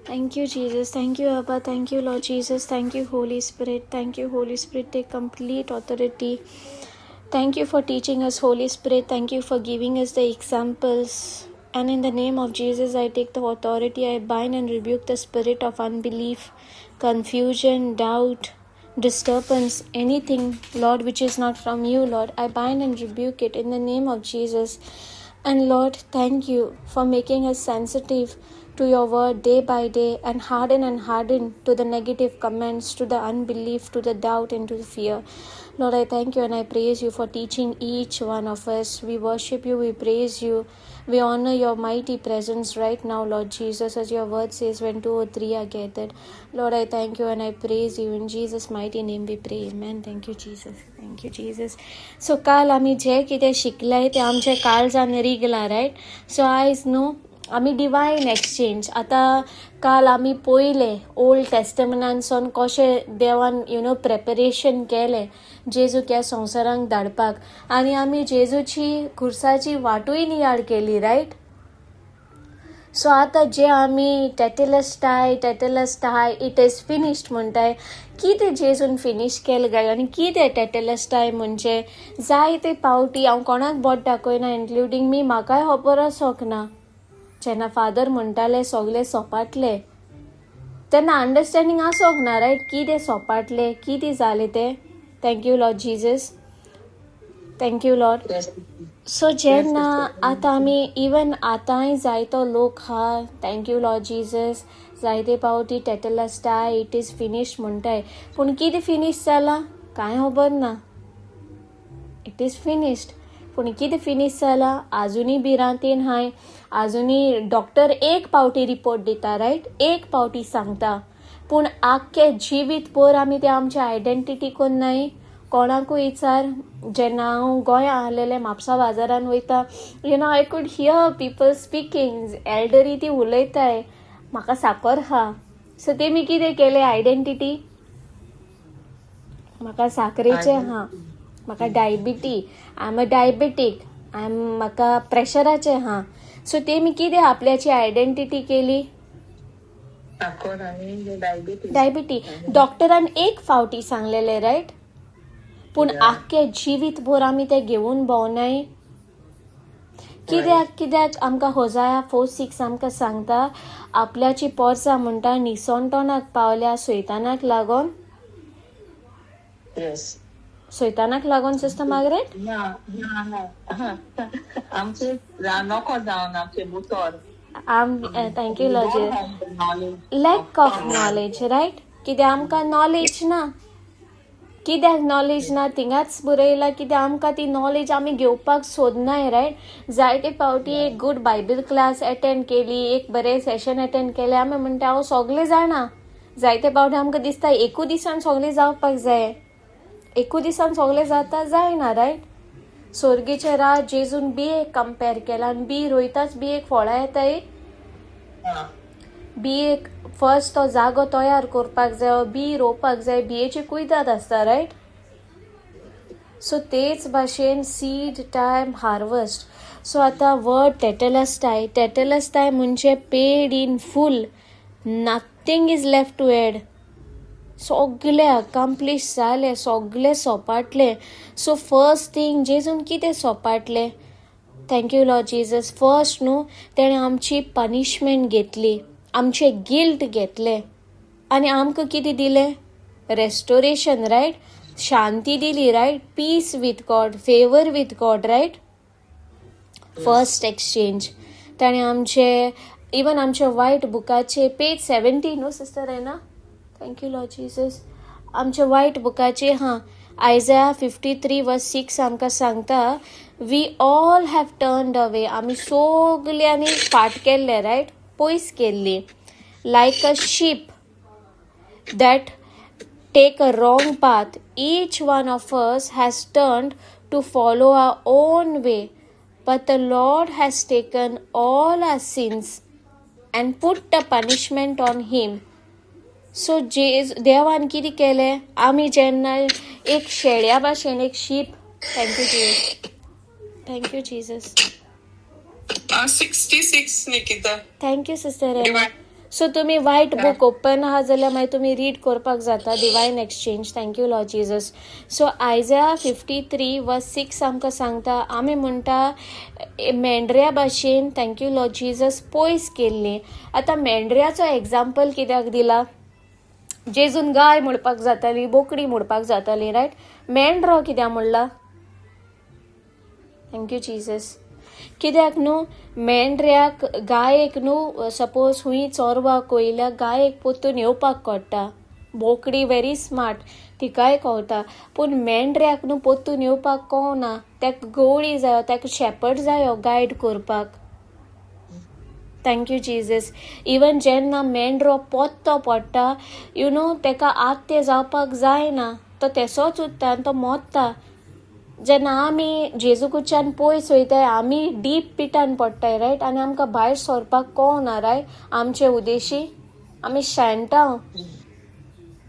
Thank you, Jesus. Thank you, Abba. Thank you, Lord Jesus. Thank you, Holy Spirit. Thank you, Holy Spirit. Take complete authority. Thank you for teaching us, Holy Spirit. Thank you for giving us the examples. And in the name of Jesus, I take the authority. I bind and rebuke the spirit of unbelief, confusion, doubt, disturbance, anything, Lord, which is not from you, Lord. I bind and rebuke it in the name of Jesus. And Lord, thank you for making us sensitive to your word day by day and harden to the negative comments, to the unbelief, to the doubt, and to the fear. Lord, I thank you and I praise you for teaching each one of us. We worship you, we praise you, we honor your mighty presence right now, Lord Jesus, as your word says, when two or three are gathered. Lord, I thank you and I praise you. In Jesus' mighty name we pray. Amen. Thank you, Jesus. Thank you, Jesus. So काल आमी जें कितें शिकलें तें आमच्या काळजान रिगलां, right? So आयज न्हू आमी डिवायन एक्सचेंज. आतां काल आमी पयलें ओल्ड टेस्टमनानसून कशें देवान you know preparation केलें जेजूक ह्या संवसारांक धाडपाक आनी आमी जेजूची खुर्साची वाटूय नियाळ केली, रायट? सो आतां जे आमी टेटेलस्टाय टेटेलस्टाय, it is finished म्हणटाय, कितें जेजून फिनीश केलें काय आनी कितें टेटेलस्टाय म्हणजे? जायते पावटी हांव कोणाक बोट दाखयना, इन्क्लुडींग मी, म्हाकाय खबर आसोंक ना. जेन्ना फादर म्हणटाले सगळे सोपाटले तेन्ना अंडरस्टँडींग आसोंक ना, रायट? कितें सोपाटलें, कितें जालें तें. Thank you, Lord Jesus. Thank you, Lord. So जेन्ना आतां आमी इवन आतांय जायतो लोक आहा, thank you Lord Jesus, जायते पावटी टेटलस्टाय, it is finish म्हणटाय, पूण कितें फिनीश जालां कांय खबर ना. It is finished, पूण कितें फिनीश जालां? आजुनूय भिरांतेन हाय. आजुनूय डॉक्टर एक पावटी रिपोर्ट दिता, रायट? एक पावटी सांगता, पूण आख्खें जिवीत भर आमी ते आमची आयडेंटिटी कोन्नाय. कोणाकूय विचार, जेन्ना हांव गोंया आहलेलें, म्हापसा बाजारान वयता, I could hear people speaking, elderly, ती उलयताय, म्हाका साकर आहा. सो तेमी कितें केलें? आयडेंटिटी म्हाका साकरेचें आहा, म्हाका डायबिटी, I am a diabetic, I am म्हाका प्रेशराचें आहा. सो तेमी कितें आपल्याची आयडेंटिटी केली? साकर आनी डायबिटीज. डायबिटी. डॉक्टरान एक फावटी सांगलेलें, रायट? पूण आख्खें जिवीत भर आमी तें घेवन भोंवनाय कित्याक? कित्याक आमकां होजाया 4:6 आमकां सांगता, आपल्याची पोरसां म्हणटा निसणटोनाक पावल्या सैतानाक लागोन. सैतानाक लागोन, सिस्टर मार्गरेट? ना ना ना, आमचे नको जावन आमचे मुतर. आम thank you Lord. Lack of knowledge, right? कित्याक आमकां नॉलेज ना. कित्याक नॉलेज ना? थिंगाच बरयलां, कित्याक आमकां ती नॉलेज आमी घेवपाक सोदनाय, रायट? जायते फावटी एक गूड बायबल क्लास एटेंड केली, एक बरें सेशन एटेंड केलें, आमी म्हणटा हांव सगळें जाणा. जायते फावटी आमकां दिसता एकू दिसान सगळें जावपाक जाय. एकू दिसान सगळें जाता? जायना, रायट? सोर्गीचें राज जेजून बियेक कंपेर केलां आनी बी रोयताच बियेक फळां येताय. बियेक फर्स्ट तो जागो तयार करपाक जाय, बी रोवपाक जाय, बियेची कुयदाद आसता, रायट? सो तेच भाशेन सीड टायम हार्वस्ट. सो आतां वर्ड टेटलस्टाय, टेटलस्टाय म्हणजे paid in full, nothing is left to add. सगळें अकम्प्लीश जालें, सगळें सोपाटलें. सो फर्स्ट थिंग, जेजून कितें सोपाटलें? Thank you, Lord Jesus. First न्हू तेणें आमची पनिशमेंट घेतली, आमचें गिल्ट घेतलें आनी आमकां कितें दिलें? Restoration, right? शांती दिली, right? Peace with God, favour with God, right? First exchange ताणें आमचे, इवन आमच्या वायट बुकाचे पेज 70 न्हू, सिस्टर आहे ना? Thank you Lord Jesus. आमच्या वायट बुकाचे, हां, Isaiah 53 verse 6 आमकां सांगता, we all have turned away, आमी सगल्यांनी फाट केल्ले, रायट? पयस केल्ली, like a sheep that take a wrong path. Each one of us has turned to follow our own way, but the Lord has taken all our sins and put the punishment on him. So जे देवान कितें केलें? आमी जेन्ना एक शेळ्या भाशेन, एक sheep, thank you Jesus, thank you, Jesus. 66, Nikita. Thank you, sister. Divine. So तुमी वायट बूक ओपन आहा जाल्यार मागीर तुमी रीड करपाक जाता. Divine exchange. Thank you Lord Jesus. So Isaiah 53 verse 6 आमकां सांगता, आमी म्हणटा मेंढऱ्या भाशेन, thank you Lord Jesus, पयस केल्ली. आतां मेंढऱ्याचो एग्जाम्पल कित्याक दिला? जेजून गाय म्हणपाक जाताली, बोकडी म्हणपाक जाताली, रायट? मेंढरो कित्याक म्हणला? Thank you Jesus. कित्याक न्हू मेंढऱ्याक, गायेक न्हू, सपोज हुंय चोरवाक वयल्या गायेक पोत्तून येवपाक कळटा. बोकडी व्हेरी स्मार्ट, तिकाय कळटा. पूण मेंढऱ्याक न्हू पोत्तून येवपाक कळना. ताका गवळी जायो, ताका शेपर्ड जायो गायड करपाक. Thank you Jesus. Even जेन्ना मेंढरो पोत्तो पडटा, you know, ताका आत्ते जावपाक जायना, तो तेसोच उरता आनी तो मोत्ता. जेन्ना आमी जेजू कडच्यान पयस वयताय, आमी डीप पिटान पडटाय, रायट? आनी आमकां भायर सरपाक कळना, रायट? आमचे उदेशी आमी शेणटा.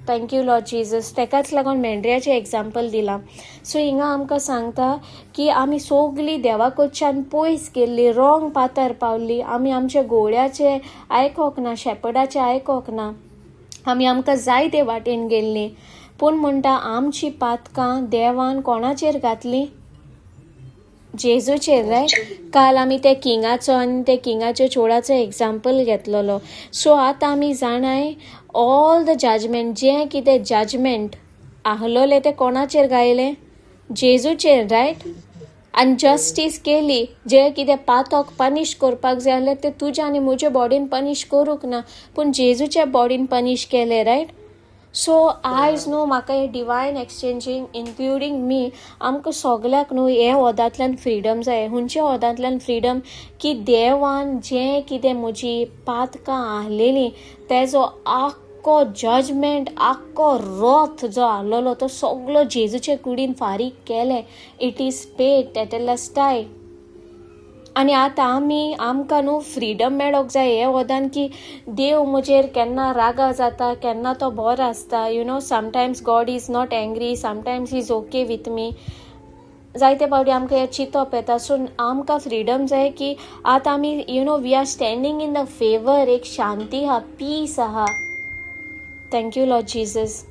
Thank you Lord Jesus. तेकाच लागून मेंढऱ्याचें एग्जाम्पल दिलां. सो हिंगा आमकां सांगता की आमी सोगलीं देवा कडच्यान पयस गेल्ली, रॉंग पातार पावली. आमी आमच्या गोवळ्याचें आयकोंक ना, शेपर्डाचें आयकोंक ना, आमी आमकां जाय ते वाटेन गेल्लीं. पूण म्हणटा आमची पातकां देवान कोणाचेर घातली? जेजूचेर, रायट? काल आमी त्या किंगाचो आनी त्या किंगाच्या चोडाचो एग्जाम्पल घेतलेलो. सो आतां आमी जाणाय, ऑल the judgement, जें कितें जजमेंट आहलोलें तें कोणाचेर गायलें? जेजूचेर, रायट? आनी जस्टीस केली. जें कितें पातक पनिश करपाक जाय आहलें तें तुज्या आनी म्हज्या बॉडीन पनिश करूंक ना, पूण जेजूच्या बॉडीन पनिश केलें, रायट? सो आयज न्हू म्हाका हे डिवायन एक्सचेंजींग, इन्क्लुडींग मी, आमकां सगल्याक न्हू हे ओदांतल्यान फ्रिडम जाय. हुंयच्या ओदांतल्यान फ्रिडम? की देवान जें कितें म्हजी पातकां आहलेलीं तेजो आख्खो जजमेंट, आख्खो रोथ जो आहलोलो तो सगलो जेजूचे कुडीन फारीक केलें. It is paid, tetelestai. आनी आतां आमी आमकां न्हू फ्रिडम मेळोंक जाय हे ओदान की देव म्हजेर केन्ना रागा जाता, केन्ना तो बरो आसता. Sometimes God is not angry, sometimes is okay with me. जायते फावटी आमकां हें चिंतप येता. सो आमकां फ्रिडम जाय की आतां आमी we are standing in the favour. एक शांती आहा, पीस आहा. Thank you Lord Jesus.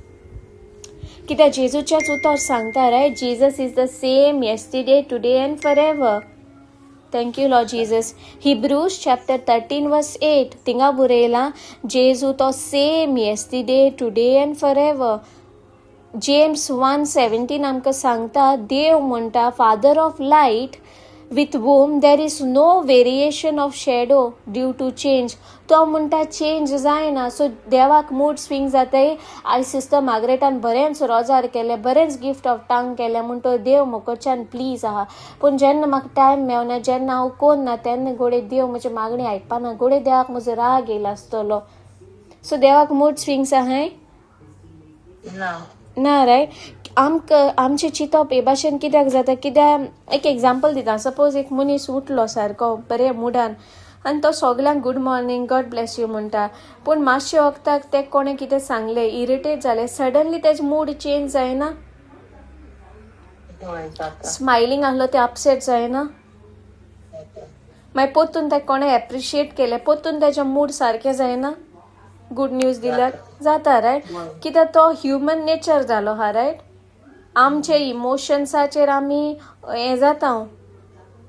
कित्याक जेजूचेंच उतर सांगता, right? Jesus is the same yesterday, today and forever. Thank you Lord Jesus. Hebrews chapter 13 verse 8, थिंगा बरयलां जेजू तो same yesterday, today and forever. James 1:17 आमकां सांगता, देव म्हणटा, Father of light, with whom there is no variation of shadow due to change. तो म्हणटा चेंज जायना. सो देवाक मूड स्विंग जाताय? आयज सिस्टर मार्गरेटान बरेंच रोजार केलें, बरेंच गिफ्ट ऑफ टंग केलें म्हूण तो देव म्हकडच्यान प्लीज आहा, पूण जेन्ना म्हाका टायम मेवना, जेन्ना हांव कोन्ना, तेन्ना घोडये देव म्हजी मागणी आयकपाना, घोडये देवाक म्हजो राग येयला आसतलो. सो देवाक मूड स्विंग्स आहाय? ना. ना, रायट? आमकां आमचें चिंतप हे भाशेन कित्याक जाता? कित्याक एक एग्जाम्पल दिता. सपोज एक मनीस उठलो सारको बरे मुडान आनी तो सगल्यांक good morning, God bless you म्हणटा, पूण मातशे वखदाक ते कोणें कितें सांगलें, इरिटेट जालें, सडनली तेजें मूड चेंज जायना? हय, जाता. स्मायलींग आहलो ते अपसेट जायना? मागीर परतून ताका कोणें एप्रिशिएट केलें, परतून तेजें मूड सारकें जायना? गुड न्यूज दिल्यार जाता, रायट? कित्याक तो ह्युमन नेचर जालो हा, रायट? आमचे इमोशन्साचेर आमी हें जाता,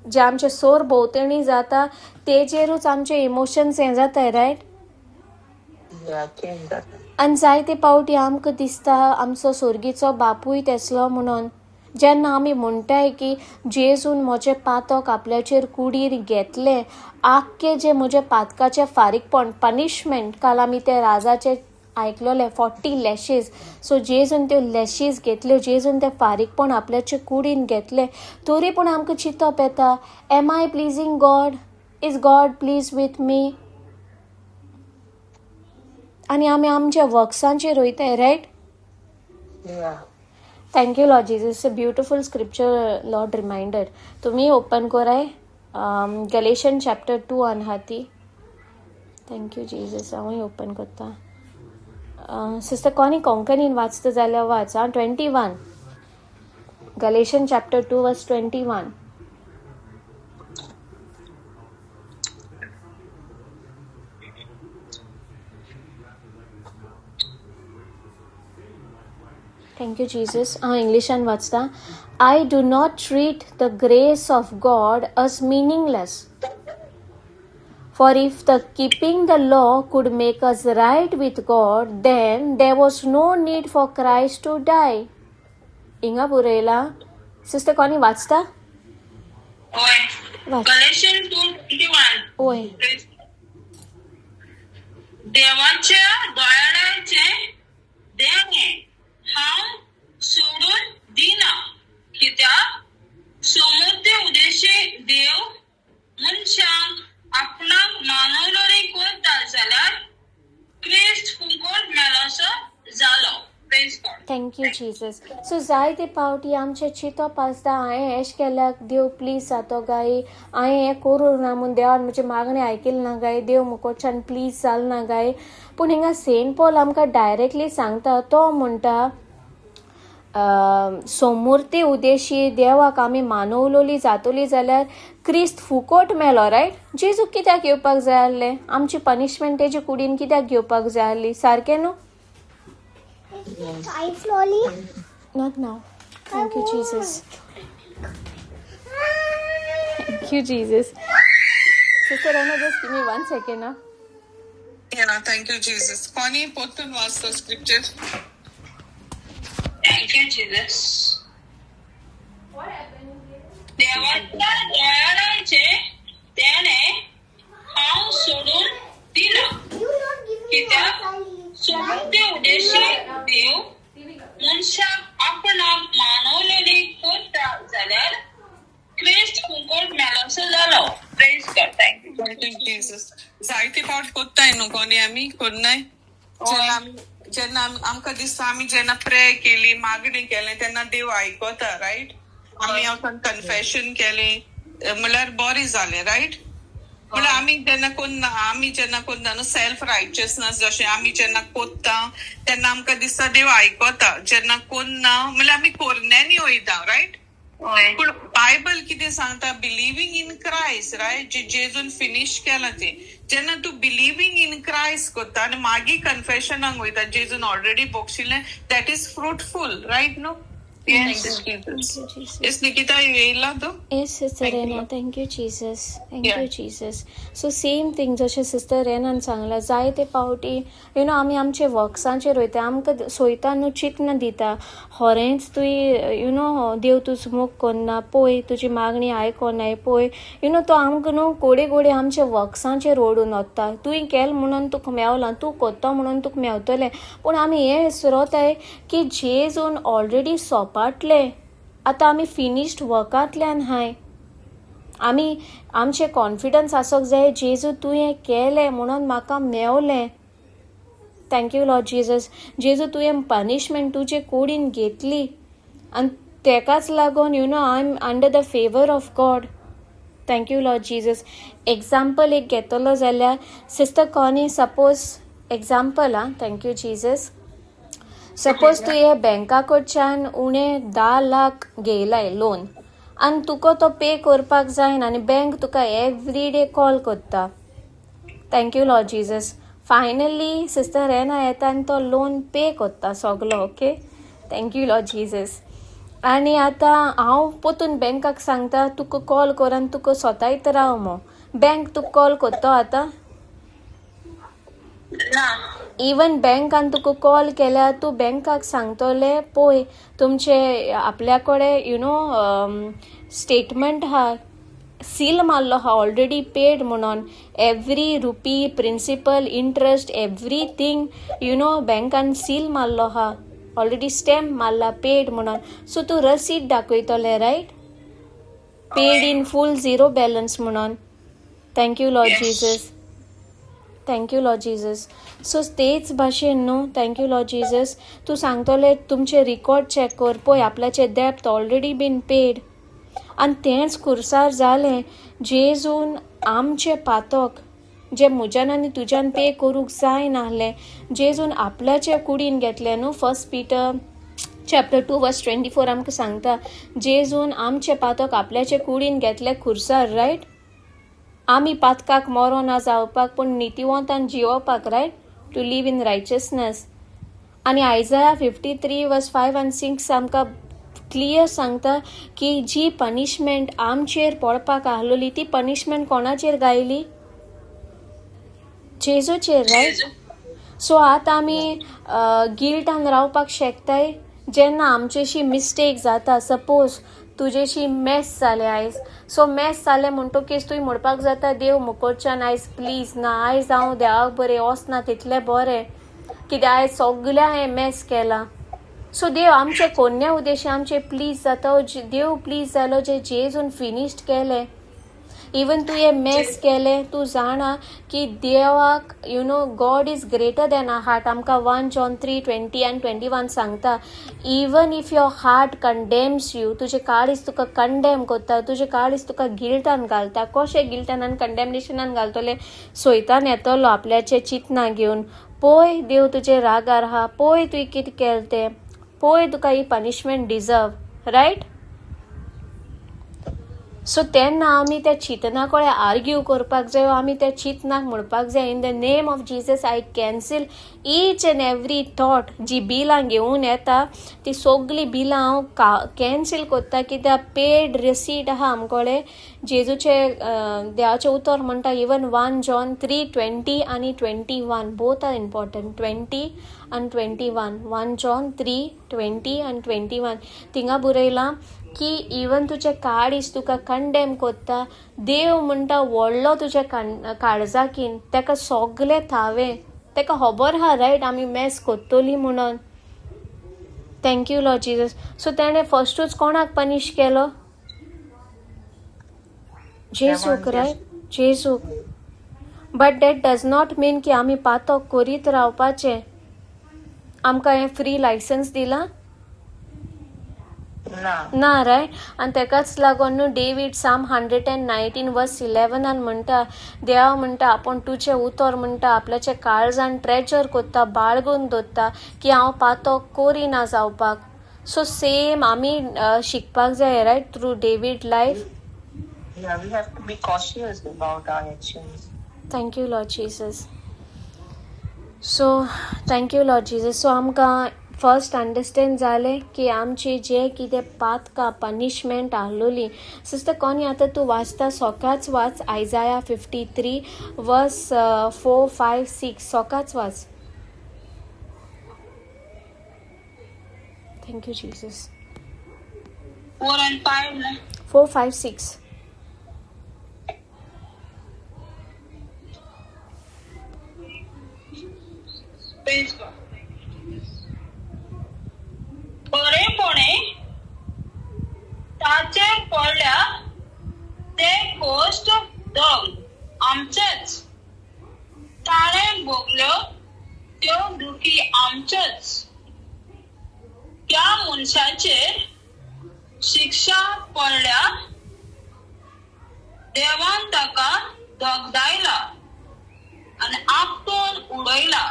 जे आमचे सोर भोंवतणी जाता तेजेरूच आमचे इमोशन्स हें जाताय, रायट? चेंज जाता. आनी जायते फावटी आमकां दिसता आमचो सोर्गीचो बापूय तेसलो म्हणून. जेन्ना आमी म्हणटाय की जेजून म्हजें पातक आपल्याचेर कुडीर घेतलें, आख्खें जें म्हजें पातकाचें फारीकपण, पनिशमेंट, काल आमी ते राजाचें आयकलोलें, 40 लॅशीज. सो जेजून त्यो लॅशीज घेतल्यो, जेजून तें फारीकपण आपल्याचे कुडीन घेतलें, तरी पूण आमकां चिंतप येता, am I pleasing God? Is God please with me? आनी आमी आमच्या वर्क्सांचेर वयताय, right? Thank you Lord Jesus. A beautiful scripture Lord reminder. तुमी ओपन कराय गलेशन चॅप्टर 2 आहा ती. Thank you Jesus. हांवूय ओपन करता. सिस्टर कोनी कोंकणीन वाचता जाल्यार वाच आं. 21, Galatian chapter 2 verse 21. Thank you Jesus. हांव इंग्लिशान वाचता. I do not treat the grace of God as meaningless, for if the keeping the law could make us right with God, then there was no need for Christ to die. हिंगा बरयलां. Sister कोनी, वाचता? हय. वाच. Galatians 2:21. ओय. देवाच्या दयाळाचें देणें हांव सोडून दिना, कित्याक समुद्र उद्देशी देव मनशांक आपणाक मानवलोरी करता जाल्यार क्रिस्त फुकट मेलोसो जालो. Praise God. Thank you Jesus. So जायते पावटी आमचें चिंतप आसता, हांवें एश केल्यार देव प्लीज जातो गाय, हांवें हें करूंक ना म्हूण देवान म्हजी मागणें आयकली ना गाय, देव मुकोच्यान प्लीज जाल ना गाय. पूण हिंगा सेंट पॉल आमकां डायरेक्टली सांगता. तो म्हणटा, सोमुर्ती उदेशी देवाक आमी मानवलोली जातोली जाल्यार क्रिस्त फुकोट मेलो, रायट? जेजूक कित्याक येवपाक जाय आसलें? आमची पनिशमेंट तेजे कुडीन कित्याक घेवपाक जाय आसली? सारकें न्हू? Five lolly. Not now. Thank you, Jesus. Thank you, Jesus. Sister Anna, just give me one second. Huh? Yeah, thank you, Jesus. Connie, पोतून वाचतो scripture. Thank you Jesus. देवाच्या दयाळाचें देणें हांव सोडून दिना, You not give me कित्याक lolly. समुद्र उद्देशी देव मनशाक आपणाक मानवलेली करता जाल्यार क्रिस्त फुकट मेलोसो जालो. Praise God. Thank you. Thank you, Jesus. जायते फावट कोत्ताय न्हू कोनी, आमी कोन्नाय जेन्ना आमी जेन्ना आमकां दिसता, आमी जेन्ना प्रे केली, मागणी केलें, तेन्ना देव आयकता, रायट? आमी वचोन कन्फेशन केलें म्हणल्यार बरें जालें, रायट? म्हणल्यार आमी जेन्ना कोन्ना, आमी जेन्ना कोत्ता न्हू, सेल्फ रायचियसनस जशें आमी जेन्ना कोत्ता तेन्ना आमकां दिसता देव आयकता. जेन्ना कोन्ना म्हणल्यार आमी कोरण्यांनी वयता, रायट? हय. पूण बायबल कितें सांगता? Believing in Christ, right? जे जेजून फिनीश केलां तें. जेन्ना तूं बिलिव्हींग इन क्रायस्ट करता आनी मागीर कन्फेशनाक वयता, जेजून already बक्षिल्लें, that is fruitful, right न्हू? Yes. Thank you. Thank you, Jesus. Yes, Nikita, येयला तूं? Yes, Sister Thank you. Rena. Thank you, Jesus. Thank you, Jesus. So same thing जशें सिस्टर रेनान सांगलां, जायते पावटी you know आमी आमचे वर्क्सांचेर वयता. आमकां सोयता न्हू, चिंतना दिता, खरेंच तुवें you know देव तुजो मोग करना पळय, तुजी मागणी आयकोनाय पळय. You know तो आमकां न्हू गोडे गोडे आमच्या वर्क्सांचेर ओडून वता. तुवें केलें म्हणून तुका मेवलां, तूं करता म्हणून तुका मेवतलें. पूण आमी हें विसरोताय की जेजून ऑलरेडी सोपाटलें. आतां आमी फिनिश्ड वर्कांतल्यान हाय. आमी आमचें कॉन्फिडन्स आसोंक जाय, जेजू तुवें केलें म्हणून म्हाका मेवलें. Thank you Lord Jesus. जेजू, तुवें पनिशमेंट तुजे कुडीन घेतली आनी तेकाच लागून I am under the favour of God. Thank you, Lord Jesus. Example एक घेतलो जाल्यार, सिस्टर कॉनी, सपोज एग्जाम्पल आं, thank you Jesus, suppose तुवें बँका कडच्यान उणे 10 लाख घेयलाय लोन आनी तुका तो पे करपाक जायना आनी बँक तुका एवरी डे कॉल करता. Thank you, Lord Jesus. Finally sister Rena येता आनी तो लोन पे करता सगलो. Okay, thank you, Lord Jesus. आनी आतां हांव परतून बँकाक सांगता, तुका कॉल कर आनी तुका सोतायत राव मो. बँक तुका कॉल करता आतां? ना. इवन बँकान तुका कॉल केल्यार तूं बँकाक सांगतले, पळय, तुमचे आपल्या कडेन you know statement आहा, सील मारलो आहा, ऑलरेडी पेड म्हणून. Every rupee, principal, interest, everything, बँकान सील मारलो आहा, ऑलरेडी स्टॅम्प मारला पेड म्हणून. सो तूं रसीद दाखयतले, right? Paid in full, zero balance म्हणून. Thank you, Lord Jesus. Thank you, Lord Jesus. So तेच भाशेन न्हू, thank you Lord Jesus, तूं सांगतले, तुमचे रिकॉर्ड चॅक कर, पळय, आपल्याचे डेब्ट ऑलरेडी बीन पेड. आनी तेंच खुर्सार जालें. जेजून आमचें पातक जे म्हज्यान आनी तुज्यान पे करूंक जाय नासलें, जेजून आपल्याचे कुडीन घेतलें न्हू. First Peter chapter 2 verse 24 आमकां सांगता, जेजून आमचे पातक आपल्याचे कुडीन घेतले खुर्सार, रायट? आमी पातकाक मरो ना जावपाक, पूण नितिवंतान जियोवपाक, right? To live in righteousness. आनी Isaiah 53 verse 5 आनी 6 आमकां क्लियर सांगता की जी पनिशमेंट आमचेर पडपाक आहलोली ती पनिशमेंट कोणाचेर गायली? जेजूचेर, रायट? सो आतां आमी गिल्टान रावपाक शकताय जेन्ना आमचेशी मिस्टेक जाता. सपोज तुजेशी मॅस जालें आयज, सो मॅस जालें म्हणटकीच तुवें म्हणपाक जाता देव मुकोडच्यान आयज प्लीज ना, आयज हांव देवाक बरें वचना तितलें बरें, कित्याक आयज सगळें हांवें मॅस केलां. सो देव आमचे कोन्या उद्देशी आमचे प्लीज जाता, देव प्लीज जालो जे जेजून फिनिश्ड केलें. इवन तूं हें मॅस केलें, तूं जाणा की देवाक you know God is greater than our heart. आमकां 1 John 3:20 and 21 सांगता, even if your heart condemns you, तुजें काळीज तुका कंडेम करता, तुजें काळीज तुका गिल्टान घालता. कशें गिल्टान आनी कंडेमनेशनान घालतलें? सोयतान येतलो आपल्याचें चिंतना घेवन, पळय देव तुजे रागार आहा, पळय तुवें कितें केलें तें, पळय तुका ही पनिशमेंट डिजर्व, रायट? सो तेन्ना आमी त्या चिंतना कडेन आर्ग्यू करपाक जाय, आमी त्या चिंतनाक म्हणपाक जाय, in the name of Jesus I cancel each and every thought. जी बिलां घेवन येता ती सगळीं बिलां हांव कॅन्सील करता, कित्याक पेड रिसीट आहा आमकडे. जेजूचे देवाचें उतर म्हणटा, इवन 1 John 3:20 आनी 21, बोथ are important, 20 आनी 21, 1 John 3:20 आनी 21, थिंगा बरयलां की इवन तुजें काळीज तुका कंडेम कोत्ता, देव म्हणटा व्हडलो तुज्या काळजाकीन, ताका सगलें थावें, ताका खबर आहा, रायट, आमी मॅस कोत्तोली म्हणून. Thank you Lord Jesus. So तेणें फर्स्टूच कोणाक पनिश केलो? जेजूक, right? जेजूक. But that does not mean की आमी पातक करीत रावपाचें. आमकां हें फ्री लायसन्स दिलां ना, रायट? आनी तेकाच लागून न्हू डेवीड Psalm 119 verse 11 म्हणटा, देवा म्हणटा आपूण तुजें उतर म्हणटा आपल्याच्या काळजान ट्रेजर कोत्ता, बाळगून दवरता की हांव पातक करिना जावपाक. सो सेम आमी शिकपाक जाय, right, through David life. Yeah, we have to be cautious about our actions. Thank you, Lord Jesus. So, thank you, Lord Jesus. So, आमकां फर्स्ट अंडरस्टँड जालें की आमची जे कितें पातकां पनिशमेंट आहलोली. सिस्टर कोनी, आतां तूं वाचता, सोकाच वाच, Isaiah 53 verse 4, 5, 6, सोकाच watch. Thank you Jesus. 4 and 5. 4, 5, 6. Praise God. बरेपणे ताचेर पडल्या ते कश्ट दग आमचेच, ताणें भोगल्यो त्यो दुखी आमचेच. त्या मनशाचेर शिक्षा पडल्या, देवान ताका दगदायला आनी आपटून उडयला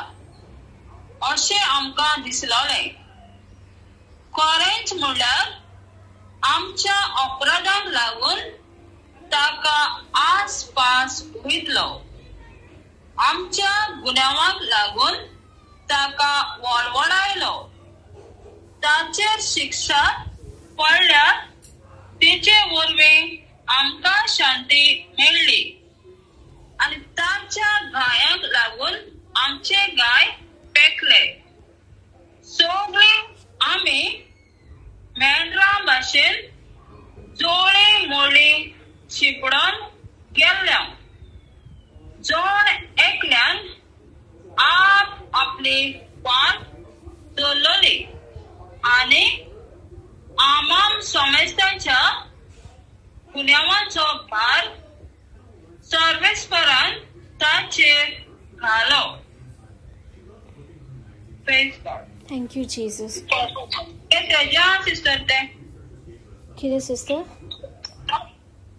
अशें आमकां दिसलोलें. खरेंच म्हणल्यार आमच्या अपराधांक लागून ताका आसपास वयतलो, आमच्या गुन्यांवाक लागून ताका वळवळायलो. ताचेर शिक्षा पडल्या तेचे वरवीं आमकां शांती मेळ्ळी आनी ताच्या घायांक लागून आमचे गाय पेकले. सगळीं आमी मेंढरां भाशेन जोळी मोळी शिंपडून गेल्ल्या, जण एकल्यान आप आपली वाट धरलोली आनी आमाम समेस्तांच्या गुन्यांवाचो भार सर्वेस्परान ताचेर घालो. Praise God. Thank you Jesus. ते तेज्या सिस्टर ते कितें सिस्टर?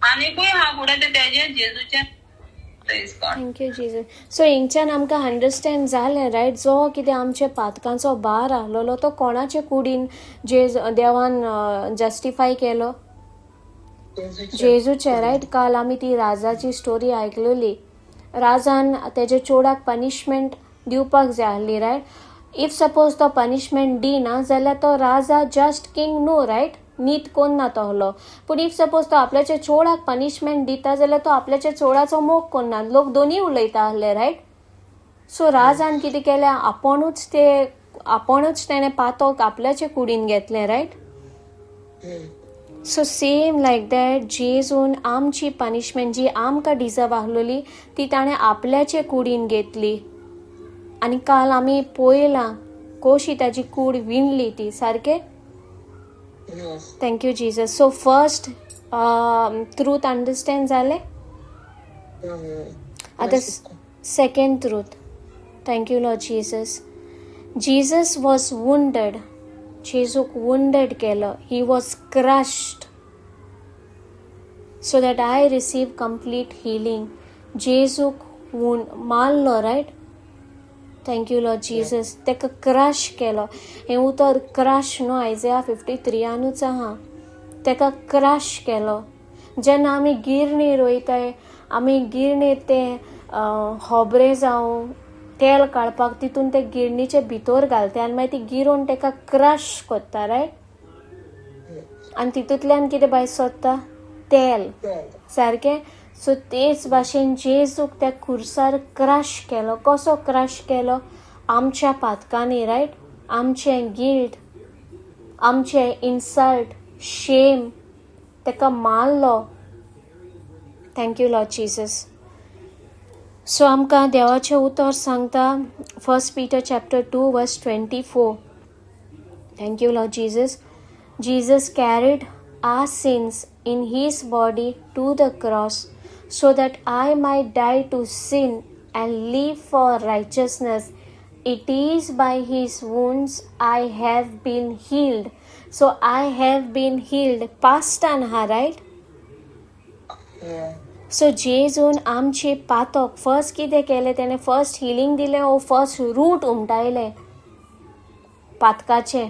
आनीकूय हा फुडें ते तेजे जेजूचे. Praise God. Thank you Jesus. So हिंगच्यान आमकां अंडरस्टँड जालें, रायट, जो कितें आमच्या पातकांचो भार आहलोलो तो कोणाचे कुडीन जे देवान जस्टिफाय केलो? जेजूचे, रायट? काल आमी ती राजाची स्टोरी आयकलेली. राजान तेजे चेडाक पनिशमेंट दिवपाक जाय आहली, रायट? If suppose तो पनिशमेंट दिना जाल्यार तो राजा जस्ट किंग न्हू, रायट? नीत कोन्ना तोहलो. पूण if suppose तो आपल्याच्या चोडाक पनिशमेंट दिता जाल्यार तो आपल्याच्या चोडाचो मोग कोन्ना. लोक दोनूय उलयता आहले, रायट? सो राजान कितें केलें, आपुणूच ते आपुणूच तेणें पातोक आपल्याचे कुडीन घेतलें, right? So same like that जेजून आमची पनिशमेंट जी आमकां डिजर्व आहलोली ती ताणें आपल्याचे कुडीन घेतली. आनी काल आमी पळयलां कशी ताजी कूड विणली ती, सारकें? Thank you Jesus. So first truth understand जालें. आतां second truth. Thank you Lord Jesus. Jesus was wounded. जेजूक वुंडेड केलो. He was crushed so that I receive complete healing. जेजूक मारलो, right? Thank you Lord Jesus. ताका crush केलो. हें उतर crush न्हू आयजया 53 आहा. ताका क्रश केलो. जेन्ना आमी गिरणीर वयताय, आमी गिरणीर तें होबरें जावं तेल काडपाक तितून ते गिरणीचे भितर घालता आनी मागीर ती गिरोवन ताका क्रश करता, रायट? आनी तितूंतल्यान कितें भायर सोदता? तेल, सारकें? सो तेच भाशेन जेजूक त्या खुर्सार क्रश केलो. कसो क्रश केलो? आमच्या पातकांनी, रायट? आमचें गिल्ट, आमचें इन्सल्ट, शेम, ताका मारलो. Thank you Lord Jesus. So आमकां देवाचें उतर सांगता 1 Peter chapter 2 verse 24. Thank you Lord Jesus. Jesus carried our sins in his body to the cross so that I might die to sin and live for righteousness. It is by his wounds I have been healed. So I have been healed. Past आहा, right? So जेजून आमचे पातक first कितें केलें तेणें? First healing दिलें ओ first route उमटायलें, पातकाचें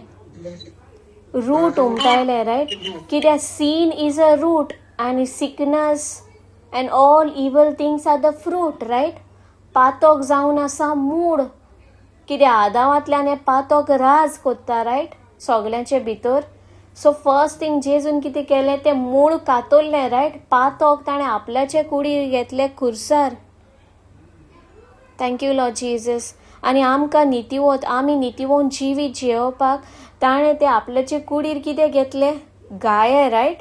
route उमटायलें, right? कित्याक sin is a root आनी sickness and all evil things are the fruit, right? पातक जावन आसा मूड. कित्याक आदावांतल्यान हें पातक राज कोत्ता, रायट, सगल्यांचे भितर. सो फर्स्ट थिंग जेजून कितें केलें, तें मूळ कातरलें, रायट? पातक ताणें आपल्याचे कुडीर घेतलें खुर्सार. Thank you Lord Jesus. आनी आमकां नितिवत, आमी नितिवोन जिवीत जियोवपाक ताणें ते आपल्याचे कुडीर कितें घेतलें? गाये, रायट?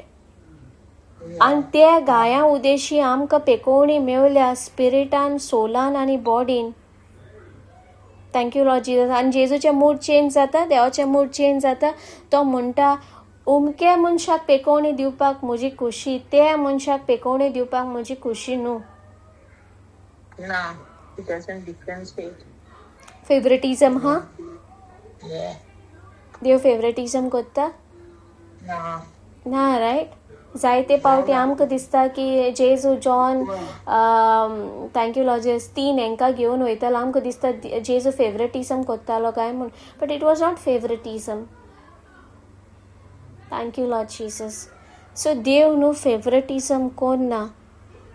आनी त्या गाया उदेशी आमकां पेकोवणी मेवल्या स्पिरिटान, सोलान आनी बॉडीन. Thank you Lord Jesus. आनी जेजूचें मूड चेंज जाता, देवाचें मूड चेंज जाता. तो म्हणटा उमके मनशाक पेकोवणी दिवपाक म्हजी खुशी, त्या मनशाक पेकोवणी दिवपाक म्हजी खुशी न्हू. ना, it doesn't differentiate. Favouritism हा? देव फेवरेटिजम करता ना, रायट? जायते पावटी आमकां दिसता की जेजू John, thank you Lord Jesus, 3 हेंकां घेवन वयतालो, आमकां दिसता जेजू फेवरेटिजम करतालो काय म्हूण, but it was not favouritism. Thank you Lord Jesus. So देव न्हू फेवरेटिजम कोन्ना.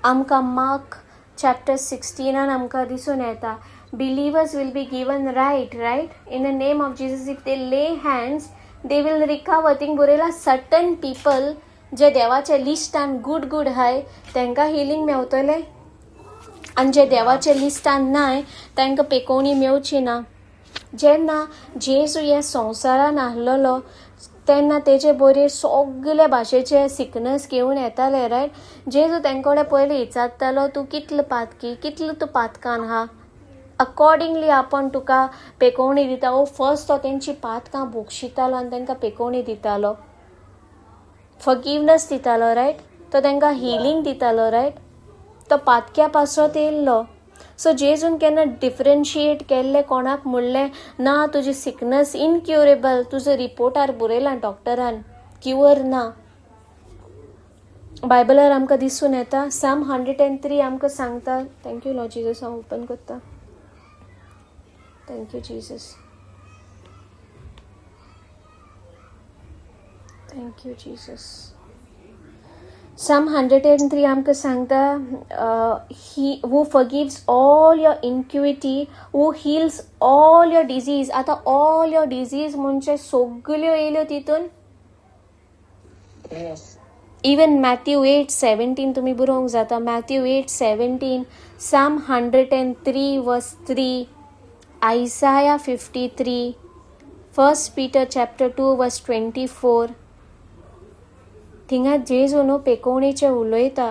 आमकां मार्क चॅप्टर 16 आमकां दिसून येता believers will be given right, right? In the name of Jesus if they lay hands they will recover. Thing बरयला certain people जे देवाच्या लिस्टान good good हाय तांकां हिलींग मेवतलें, आनी जे देवाच्या लिस्टान नाय तांकां पेकोवणी मेवची ना. जेन्ना जेजू ह्या संवसारान आहलोलो तेन्ना तेजे बरे सगळे भाशेचे सिकनस घेवन येताले, रायट? जेजू तेंकोडे पयलीं विचारतालो तूं कितलो पातकी, कितलो तूं पातकान आहा, अकॉर्डिंगली आपूण तुका पेकोवणी दिता. ओ फर्स्ट तो तेंची पातकां भोगशितालो आनी तांकां पेकोवणी दितालो, फॉरगिवनस दितालो, रायट? तो तांकां हिलींग दितालो, रायट? तो पातक्या पासत येयल्लो. सो जेजून केन्ना डिफरन्शिएट केल्लें कोणाक म्हणलें ना तुजी सिकनस इनक्युरेबल, तुजो रिपोर्टार बरयलां डॉक्टरान क्युअर ना. बायबलार आमकां दिसून येता साम 103 आमकां सांगता. Thank you Lord Jesus. हांव ओपन करता. Thank you Jesus. Thank you Jesus. Psalm 103 आमकां सांगता, he who forgives all your iniquity, who heals all your disease. आतां ऑल your disease म्हणजे सगल्यो येयल्यो तितून. इवन मॅथ्यू 8:17 तुमी बरोवंक जाता. Matthew 8:17, Psalm 103 verse 3, Isaiah 53, First Peter chapter 2 verse 24. थिंगा जेजू न्हू पेकोवणेचें उलयता.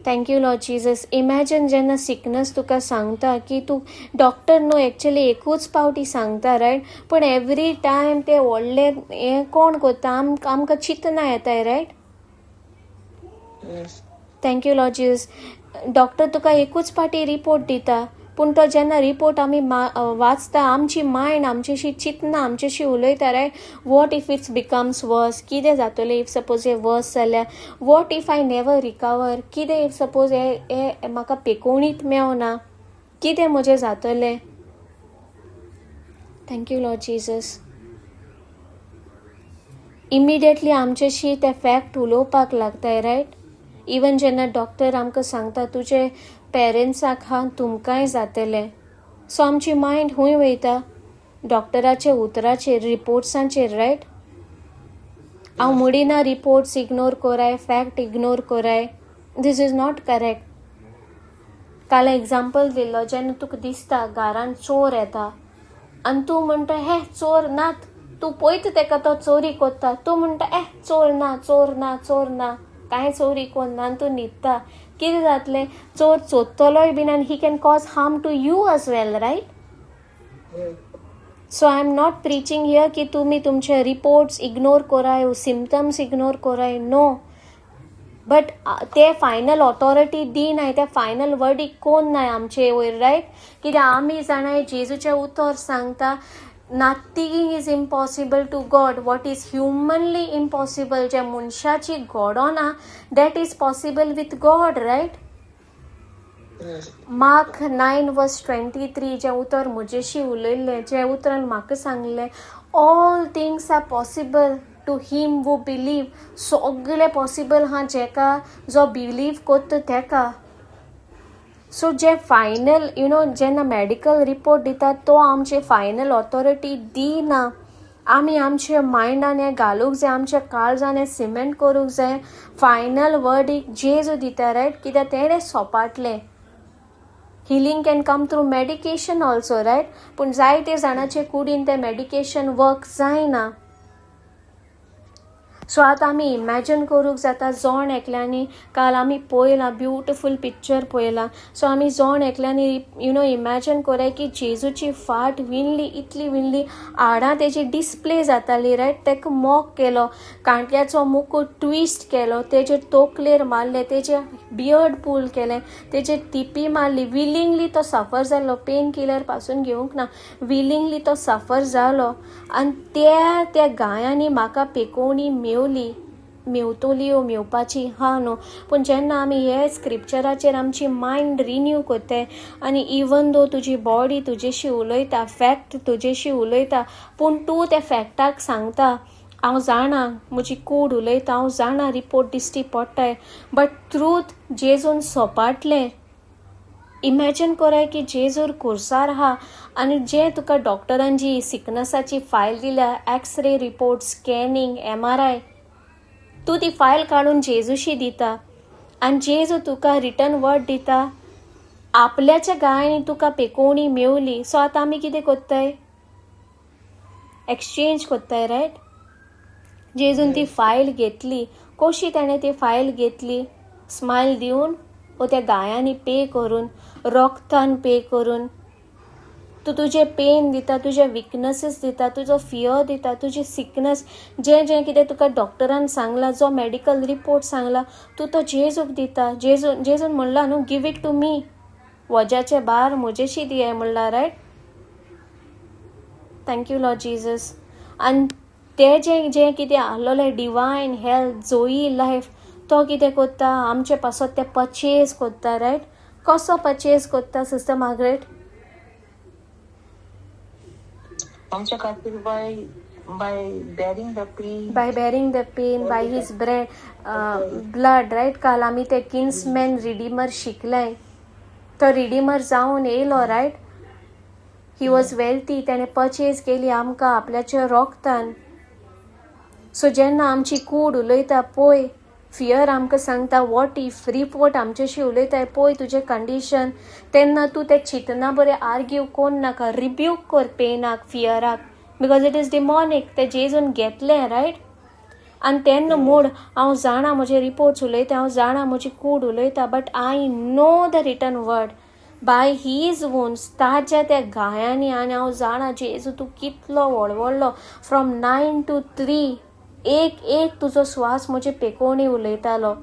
Thank you, Lord Jesus. Imagine जेन्ना सिकनस तुका सांगता की तूं डॉक्टर न्हू एक्चुली एकूच पावटी सांगता, रायट? पूण एवरी टायम ते व्हडले हें कोण करता? आमकां चिंतना येताय, right? Thank you, Lord Jesus. Doctor तुका एकूच पाटी रिपोर्ट दिता, पूण तो जेन्ना रिपोर्ट आमी वाचता, आमची मायंड आमच्याशी चिंतना, आमच्याशी उलयता, right? What if it's becomes worse? कितें जातलें if suppose हें वर्स जाल्यार? What if I never recover? कितें if suppose हे म्हाका पेकोवणीत मेवना? कितें म्हजें जातलें? Thank you, Lord Jesus. Immediately आमच्याशी ते फॅक्ट उलोवपाक लागताय, रायट? इवन जेन्ना डॉक्टर आमकां सांगता, तुजे पेरंट्साक हा, तुमकांय जातलें, सो आमची मायंड खूंय वयता? डॉक्टराच्या उतराचेर, रिपोर्ट्सांचेर, रायट? हांव म्हणिना रिपोर्ट्स इग्नोर कोराय, फॅक्ट इग्नोर कोराय. This is not correct. काल एग्जाम्पल दिल्लो, जेन्ना तुका दिसता घरान चोर येता आनी तूं म्हणटा, हे चोर नात. तूं पळयता तेका तो चोरी कोत्ता, तूं म्हणटा, ए चोर ना, चोर ना, चोर ना, कांय चोरी कोन्ना, आनी तूं न्हिदता. कितें जातलें? चोर चोरतलोय बीन आनी he can cause harm to you as well, right? So I am not preaching here की तुमी तुमचे रिपोर्ट्स इग्नोर कोराय, सिमटम्स इग्नोर कोराय. नो, बट ते फायनल ऑथॉरिटी दिनाय, ते फायनल वर्डीक कोण नाय आमचे वयर, रायट? कित्याक आमी जाणाय, जेजूचें उतर सांगता, nothing is impossible to God. What is humanly impossible, जे मनशाची घडोना, that is possible with God, right? Mark 9 verse 23, जें उतर म्हजेशी उलयल्लें, जें उतरान म्हाका सांगलें, all things are possible to him who believe. सगलें पॉसिबल हा जेका जो बिलीव कोत्ता तेका. So J final you know जेन्ना मॅडिकल रिपोर्ट दिता, तो आमचे फायनल ऑथॉरिटी दिना. आमी आमच्या मायंडान हें घालूंक जाय, आमच्या काळजान हें सिमेंट करूंक जाय, फायनल वर्ड एक जेजू दिता, रायट? कित्याक तेणें सोपाटलें. Healing can come through medication also, right? पूण जायते जाणाचे कुडीन तें मेडिकेशन वर्क जायना. सो आतां आमी इमॅजन करूंक जाता, जोण एकल्यांनी, काल आमी पळयलां, ब्युटिफूल पिक्चर पळयलां, सो आमी जोण एकल्यांनी you know imagine कोराय की जेजूची फाट विणली, इतली विणली, हाडां तेजी डिस्प्ले जाताली, रायट? ताका मॉक केलो, कांट्याचो मुकूट ट्विस्ट केलो, तेजे तोकलेर मारले, तेजे बियर्ड पूल केलें, तेजे तिपी मारली. विलिंगली तो सफर जालो, पेन किलर पासून घेवंक ना. विलिंगली तो सफर जालो आनी त्या त्या गायांनी म्हाका पेकोवणी मेवली, मेवतली ओ मेवपाची हा न्हू. पूण जेन्ना आमी हे स्क्रिप्चराचेर आमची मायंड रिन्यू कोत्ताय आनी इवन दो तुजी बॉडी तुजेशी उलयता, फॅक्ट तुजेशी उलयता, पूण तूं त्या फॅक्टाक सांगता, हांव जाणा म्हजी कूड उलयता, हांव जाणा रिपोर्ट दिश्टी पडटाय, बट ट्रूथ जेजून सोपाटलें. इमॅजन कोराय की जेजूर कुर्सार आहा आनी जे तुका डॉक्टरान जी सिकनसाची फायल दिल्या, x-ray report, scanning, MRI, तूं ती फायल काडून जेजूशी दिता आनी जेजू तुका रिटर्न वर्ड दिता, आपल्याच्या गायांनी तुका पेकोवणी मेवली. सो आतां आमी कितें कोत्ताय? एक्सचेंज कोत्ताय, रायट? जेजून ती फायल घेतली. कशी ताणें ती फायल घेतली? स्मायल दिवन वो त्या गायांनी पे करून, रोगतान पे करून? तूं तुजें पेन दिता, तुजे विकनसीस दिता, तुजो फियर दिता, तुजी सिकनस, जें जें कितें तुका डॉक्टरान सांगलां, जो मॅडिकल रिपोर्ट सांगला, तूं तो जेजूक दिता. जेजून म्हणला न्हू, give it to me, वज्याचे बार म्हजेशी दियाय म्हणला, right? Thank you, Lord Jesus. आनी ते जें जें कितें आहलोलें डिवायन हेल्थ, जोई लायफ, तो कितें कोत्ता? आमचे पासत ते पर्चेज कोत्ता, रायट? कसो पर्चेज कोत्ता, सिस्टर मार्गरेट? आमच्या खातीर बाय By bearing the pain. By bearing the pain, by his bread blood, right? काल आमी ते किन्समॅन रिडीमर शिकले. तो रिडीमर जावन येयलो, रायट? He was wealthy. तेणें पर्चेज केली आमकां आपल्याच्या रोगतान. सो जेन्ना आमची कूड उलयता, पळय फियर आमकां सांगता, what if report आमच्याशी उलयताय, पळय तुजें कंडिशन, तेन्ना तूं तें चिंतना बरें आर्ग्यू कोन नाका, रिब्यूक कर पेनाक, फियराक, because it is demonic. तें जेजून घेतलें, रायट? आनी तेन्ना म्हूण हांव जाणा म्हजे रिपोर्ट्स उलयता, हांव जाणा म्हजी कूड उलयता, but I know the written word, by his wounds, ताच्या त्या घायांनी. आनी हांव जाणा जेजू तूं कितलो व्हडलो, फ्रॉम 9 to 3 एक एक तुजो स्वास म्हजे पेकोवणी उलयतालो.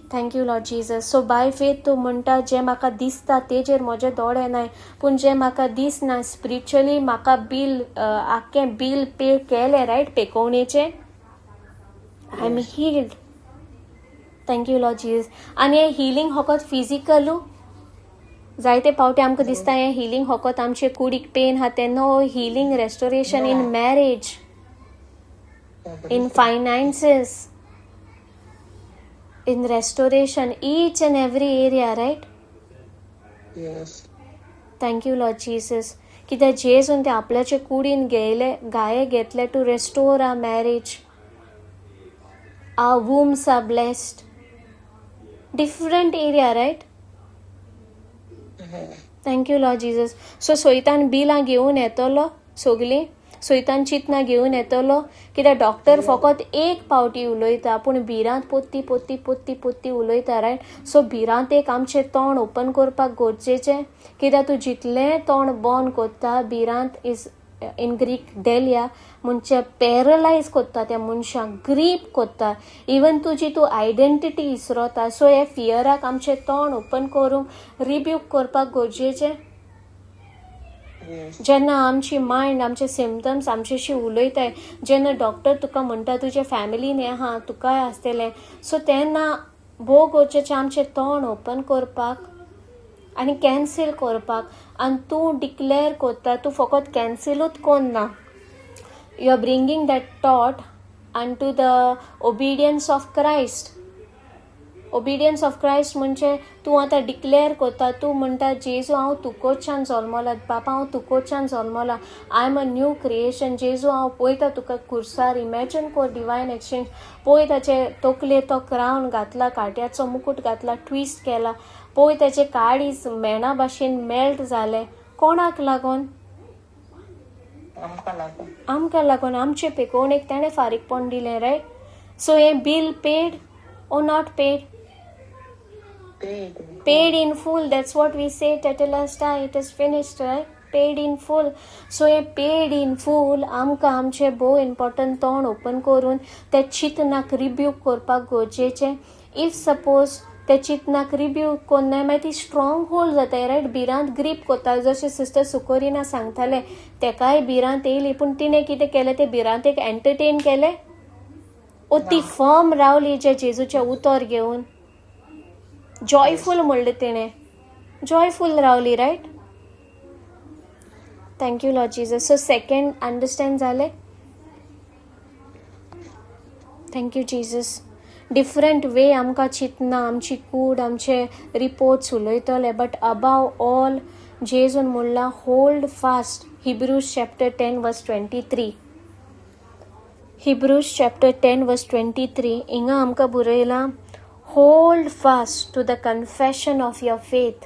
Thank you Lord Jesus. So by faith तूं म्हणटा, जें म्हाका दिसता तेजेर म्हजे दोळे नाय, पूण जें म्हाका दिसना स्पिरिच्युअली म्हाका बील, आख्खें बील पे केलें, right, पेकोवणेचें. I am healed. Thank you Lord Jesus. आनी हें हिलींग फकत फिजिकलू, जायते फावटी आमकां दिसता हें हिलींग फकत आमचे कुडीक पेन आहा तेन्ना. हो healing, restoration in marriage, in finances, in restoration, each and every area, right? Yes. Thank you Lord Jesus. कित्याक जेजून ते आपल्याचे कुडीन घेयले, घाये घेतले to restore our marriage. Our wombs are blessed, different area, right? Thank you Lord Jesus. So सोयतान बिलां घेवन येतलो, सगलीं सोयतान चिंतना घेवन येतलो, कित्याक डॉक्टर फकत एक पावटी उलयता, पूण भिरांत पोत्ती पोत्ती पोत्ती पोत्ती उलयता, रायट? सो भिरांतेक आमचें तोंड ओपन करपाक गरजेचें, कित्याक तूं जितलें तोंड बंद करता, भिरांत is in Greek डेलिया, म्हणजे पॅरलायज करता त्या मनशाक, ग्रीप करता, इवन तुजी तूं आयडेंटिटी इसरोता. सो हे फियराक आमचें तोंड ओपन करूंक, रिब्यूक करपाक गरजेचें. जेन्ना आमची मायंड, आमचे सिमटम्स आमच्याशी उलयताय, जेन्ना डॉक्टर तुका म्हणटा तुजे फॅमिलीन हें आहा, तुकाय आसतलें, सो तेन्ना भोव गरजेचें आमचें तोंड ओपन करपाक आनी कॅन्सील करपाक. आनी तूं डिक्लेअर करता, तूं फकत कॅन्सिलूच कोन्ना, you are bringing that thought unto the obedience of Christ. Obedience of Christ म्हणजे तूं आतां डिक्लेअर करता, तूं म्हणटा, जेजू हांव तुकोच्यान जल्मला, बापा हांव तुकोच्यान जल्मला, I am a new creation. जेजू हांव पळयता तुका खुर्सार, इमॅजीन कर डिवायन एक्सचेंज, पळय ताचे तकलेर तो क्रावन घातला, कांट्याचो मुकूट घातला, ट्विस्ट केला, पळय ताचे काळीज मेणा भाशेन मेल्ट जालें. कोणाक लागून? आमकां लागून. आमकां लागून. आमचे पेकोवणेक ताणें फारीकपण दिलें, रायट? सो हें bill paid or not paid? Paid. Paid in full. That's what we say, tetelestai, it is finished, right? Paid in full. So हे पेड इन फूल आमकां आमचें भोव इम्पोर्टंट तोंड ओपन करून ते चिंतनाक रिब्यूक करपाक गरजेचें. If suppose ते चिंतनाक रिब्यूक कोन्नाय, मागीर ती स्ट्रॉंग होल्ड जाताय, रायट? भिरांत ग्रीप करता. जशें सिस्टर सुकोरिना सांगतालें, तेकाय भिरांत येयली, पूण तिणें कितें केलें? ते भिरांतेक एंटरटेन केलें ओ ती फर्म रावली जे जेजूचें उतर घेवन? जॉयफूल म्हणलें तिणें, जॉयफूल रावली, right? Thank you Lord Jesus. So second understand जालें? Thank you Jesus. Different way आमकां चिंतना, आमची कूड, आमचे रिपोर्ट्स उलयतले, बट अबाव ऑल जेजून म्हणलां, hold fast. Hebrews chapter 10 verse 23. Hebrews chapter 10 verse 23, हिंगा आमकां बरयलां, hold fast to the confession of your faith.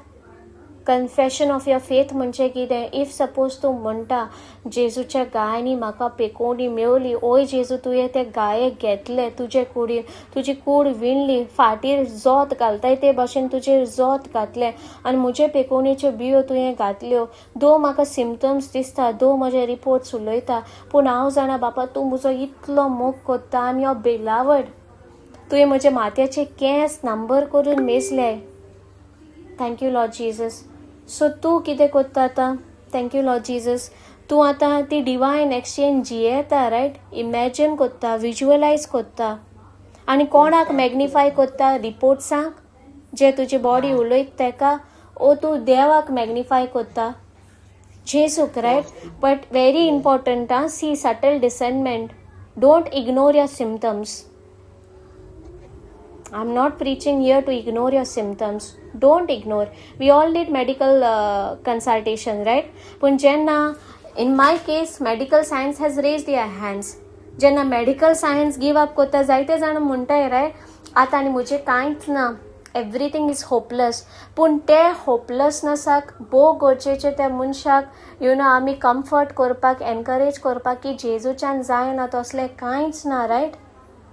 Confession of your faith म्हणजे कितें? If suppose तूं म्हणटा, जेजूच्या गायांनी म्हाका पेकोवणी मेवली, ओय जेजू तुवें ते गाये घेतले तुजे कुडीन, तुजी कूड विणली, फाटीर जोत घालताय ते भाशेन तुजेर जोत घातलें आनी म्हजे पेकोवणेच्यो बियो तुवें घातल्यो. दो म्हाका सिमटम्स दिसता, दो म्हजे रिपोर्ट्स उलयता, पूण हांव जाणा बापा तूं म्हजो इतलो मोग करता. I am your beloved. तुवें म्हजे माथ्याचे केंस नंबर करून मेजले. Thank you Lord Jesus. So तूं कितें करता आतां? Thank you Lord Jesus. तूं आतां ती डिवायन एक्सचेंज जियेता, रायट? इमॅजीन करता, विज्युअलायज करता आनी कोणाक मॅग्निफाय करता? रिपोर्ट्सांक जे तुजी बॉडी उलयता तेका, ओ तूं देवाक मॅग्निफाय करता? जेजूक, रायट? बट व्हेरी इम्पॉर्टंट आं, see subtle discernment. Don't ignore your symptoms. I am not preaching here to ignore your symptoms. Don't ignore. We all need medical consultation, right? पूण जेन्ना in my case medical science has raise their hands, जेन्ना medical science give up करता, जायते जाण म्हणटाय, right, आतां आनी म्हजें कांयच ना, एवरीथींग is hopeless. पूण ते होपलेसनसाक भोव गरजेचें त्या मनशाक you know आमी कम्फर्ट करपाक, एनकरेज करपाक की जेजूच्यान जायना तसलें कांयच ना, रायट?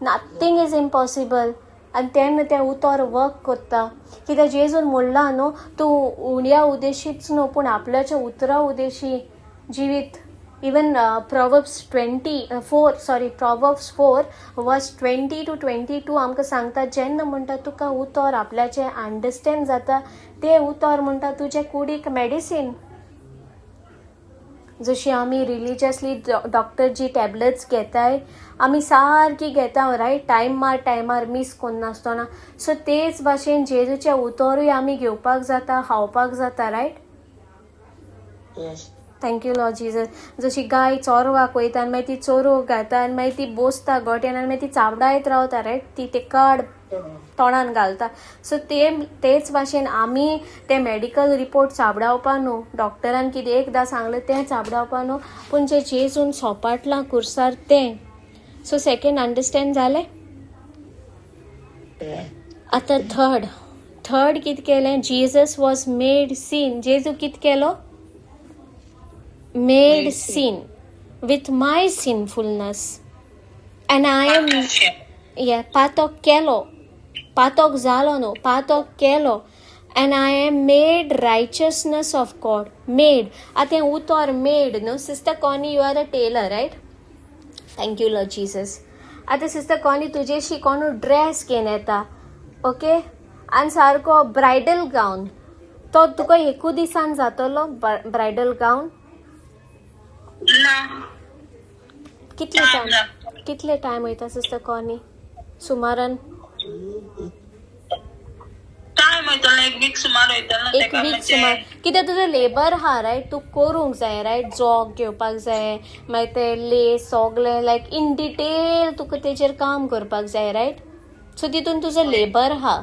Nothing is impossible. आनी तेन्ना तें उतर वर्क करता, कित्याक जेजून म्हणलां न्हू, तूं उण्या उदेशीच न्हू पूण आपल्याच्या उतरा उदेशी जिवीत. Even Proverbs 24, sorry, Proverbs 4 verse 20 to 22 आमकां सांगता, जेन्ना म्हणटा तुका उतर आपल्याचें अंडरस्टँड जाता, तें उतर म्हणटा तुजे कुडीक मेडिसीन. जशी आमी रिलीजियसली डॉक्टर जी टॅबलेट्स घेताय, आमी सारकी घेता, रायट, टायमार टायमार मीस करनासतना. सो तेच भाशेन जेजूचें उतरूय आमी घेवपाक जाता, खावपाक जाता, right? Yes. Thank you, Lord Jesus. जशी गाय चोरवाक वयता आनी मागीर ती चोरोवंक घालता आनी मागीर ती बोसता गोट्यान आनी मागीर ती चाबडायत रावता, रायट? ती ते काड तोंडान घालता. सो ते तेच भाशेन आमी ते मेडिकल रिपोर्ट चाबडावपा न्हू, डॉक्टरान कितें एकदां सांगलें तें चाबडावपा न्हू, पूण जें जेजून सोपाटलां कुर्सार तें. सो सेकेंड अंडरस्टँड जालें? आतां थर्ड. थर्ड कितें केलें? Jesus was made sin. जेजू कितें केलो? Made sin with my sinfulness and I am, yeah, पातक केलो, पातक जालो न्हू, पातक केलो, and I am made righteousness of God. Made, आतां हें उतर मेड न्हू. Sister Connie, you are a tailor, right? Thank you, Lord Jesus. आतां सिस्टर कॉनी, तुजेशी कोणू ड्रेस घेवन येता, ओके, आनी सारको ब्रायडल गावन, तो तुका एकू दिसान जातलो ब्रायडल गावन? ना. कितले टायम, कितले टायम वयता सिस्टर कॉनी, सुमारान? टायम वयतलो, एक वीक सुमार वयतलो. एक वीक सुमार, कित्याक तुजो लेबर आहा, रायट? तूं करूंक जाय, रायट? जॉग घेवपाक जाय, मागीर ते लेस सगळे लायक इन डिटेल तुका तेजेर काम करपाक जाय, रायट? सो तितून तुजो लेबर आहा.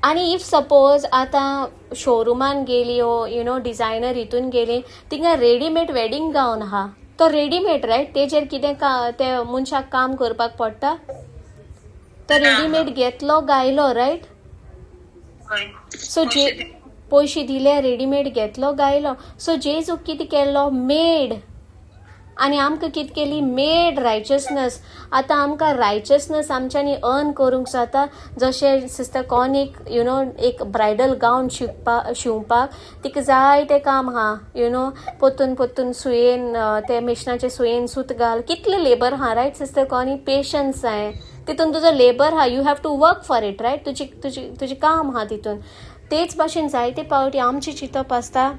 आनी if suppose आतां शोरुमान गेली ओ you know designer हितून गेली, थिंगा रेडीमेड वेडींग गावन आहा, तो रेडीमेड, रायट? तेजेर कितें का ते मनशाक काम करपाक पडटा? तो रेडीमेड घेतलो, गायलो, रायट? सो जे पयशे दिले, रेडीमेड घेतलो, गायलो. सो जेजू कितें केल्लो? मेड. आनी आमकां कितें केली? मेड रायचसनस. आतां आमकां रायचसनस आमच्यांनी अर्न करूंक जाता. जशें सिस्टर कॉनीक you know एक ब्रायडल गावन शिंवपा शिंवपाक तिका जाय तें काम आहा, you know, परतून परतून सुयेन ते मिशनाचे सुयेन सूत घाल, कितलें लेबर आहा, रायट सिस्टर कॉनी? पेशन्स जाय तितून, तुजो लेबर आहा, you have to work for it, right? तुजी तुजी तुजें काम आहा तितून. तेच भाशेन जायते पावटी आमचें चिंतप आसता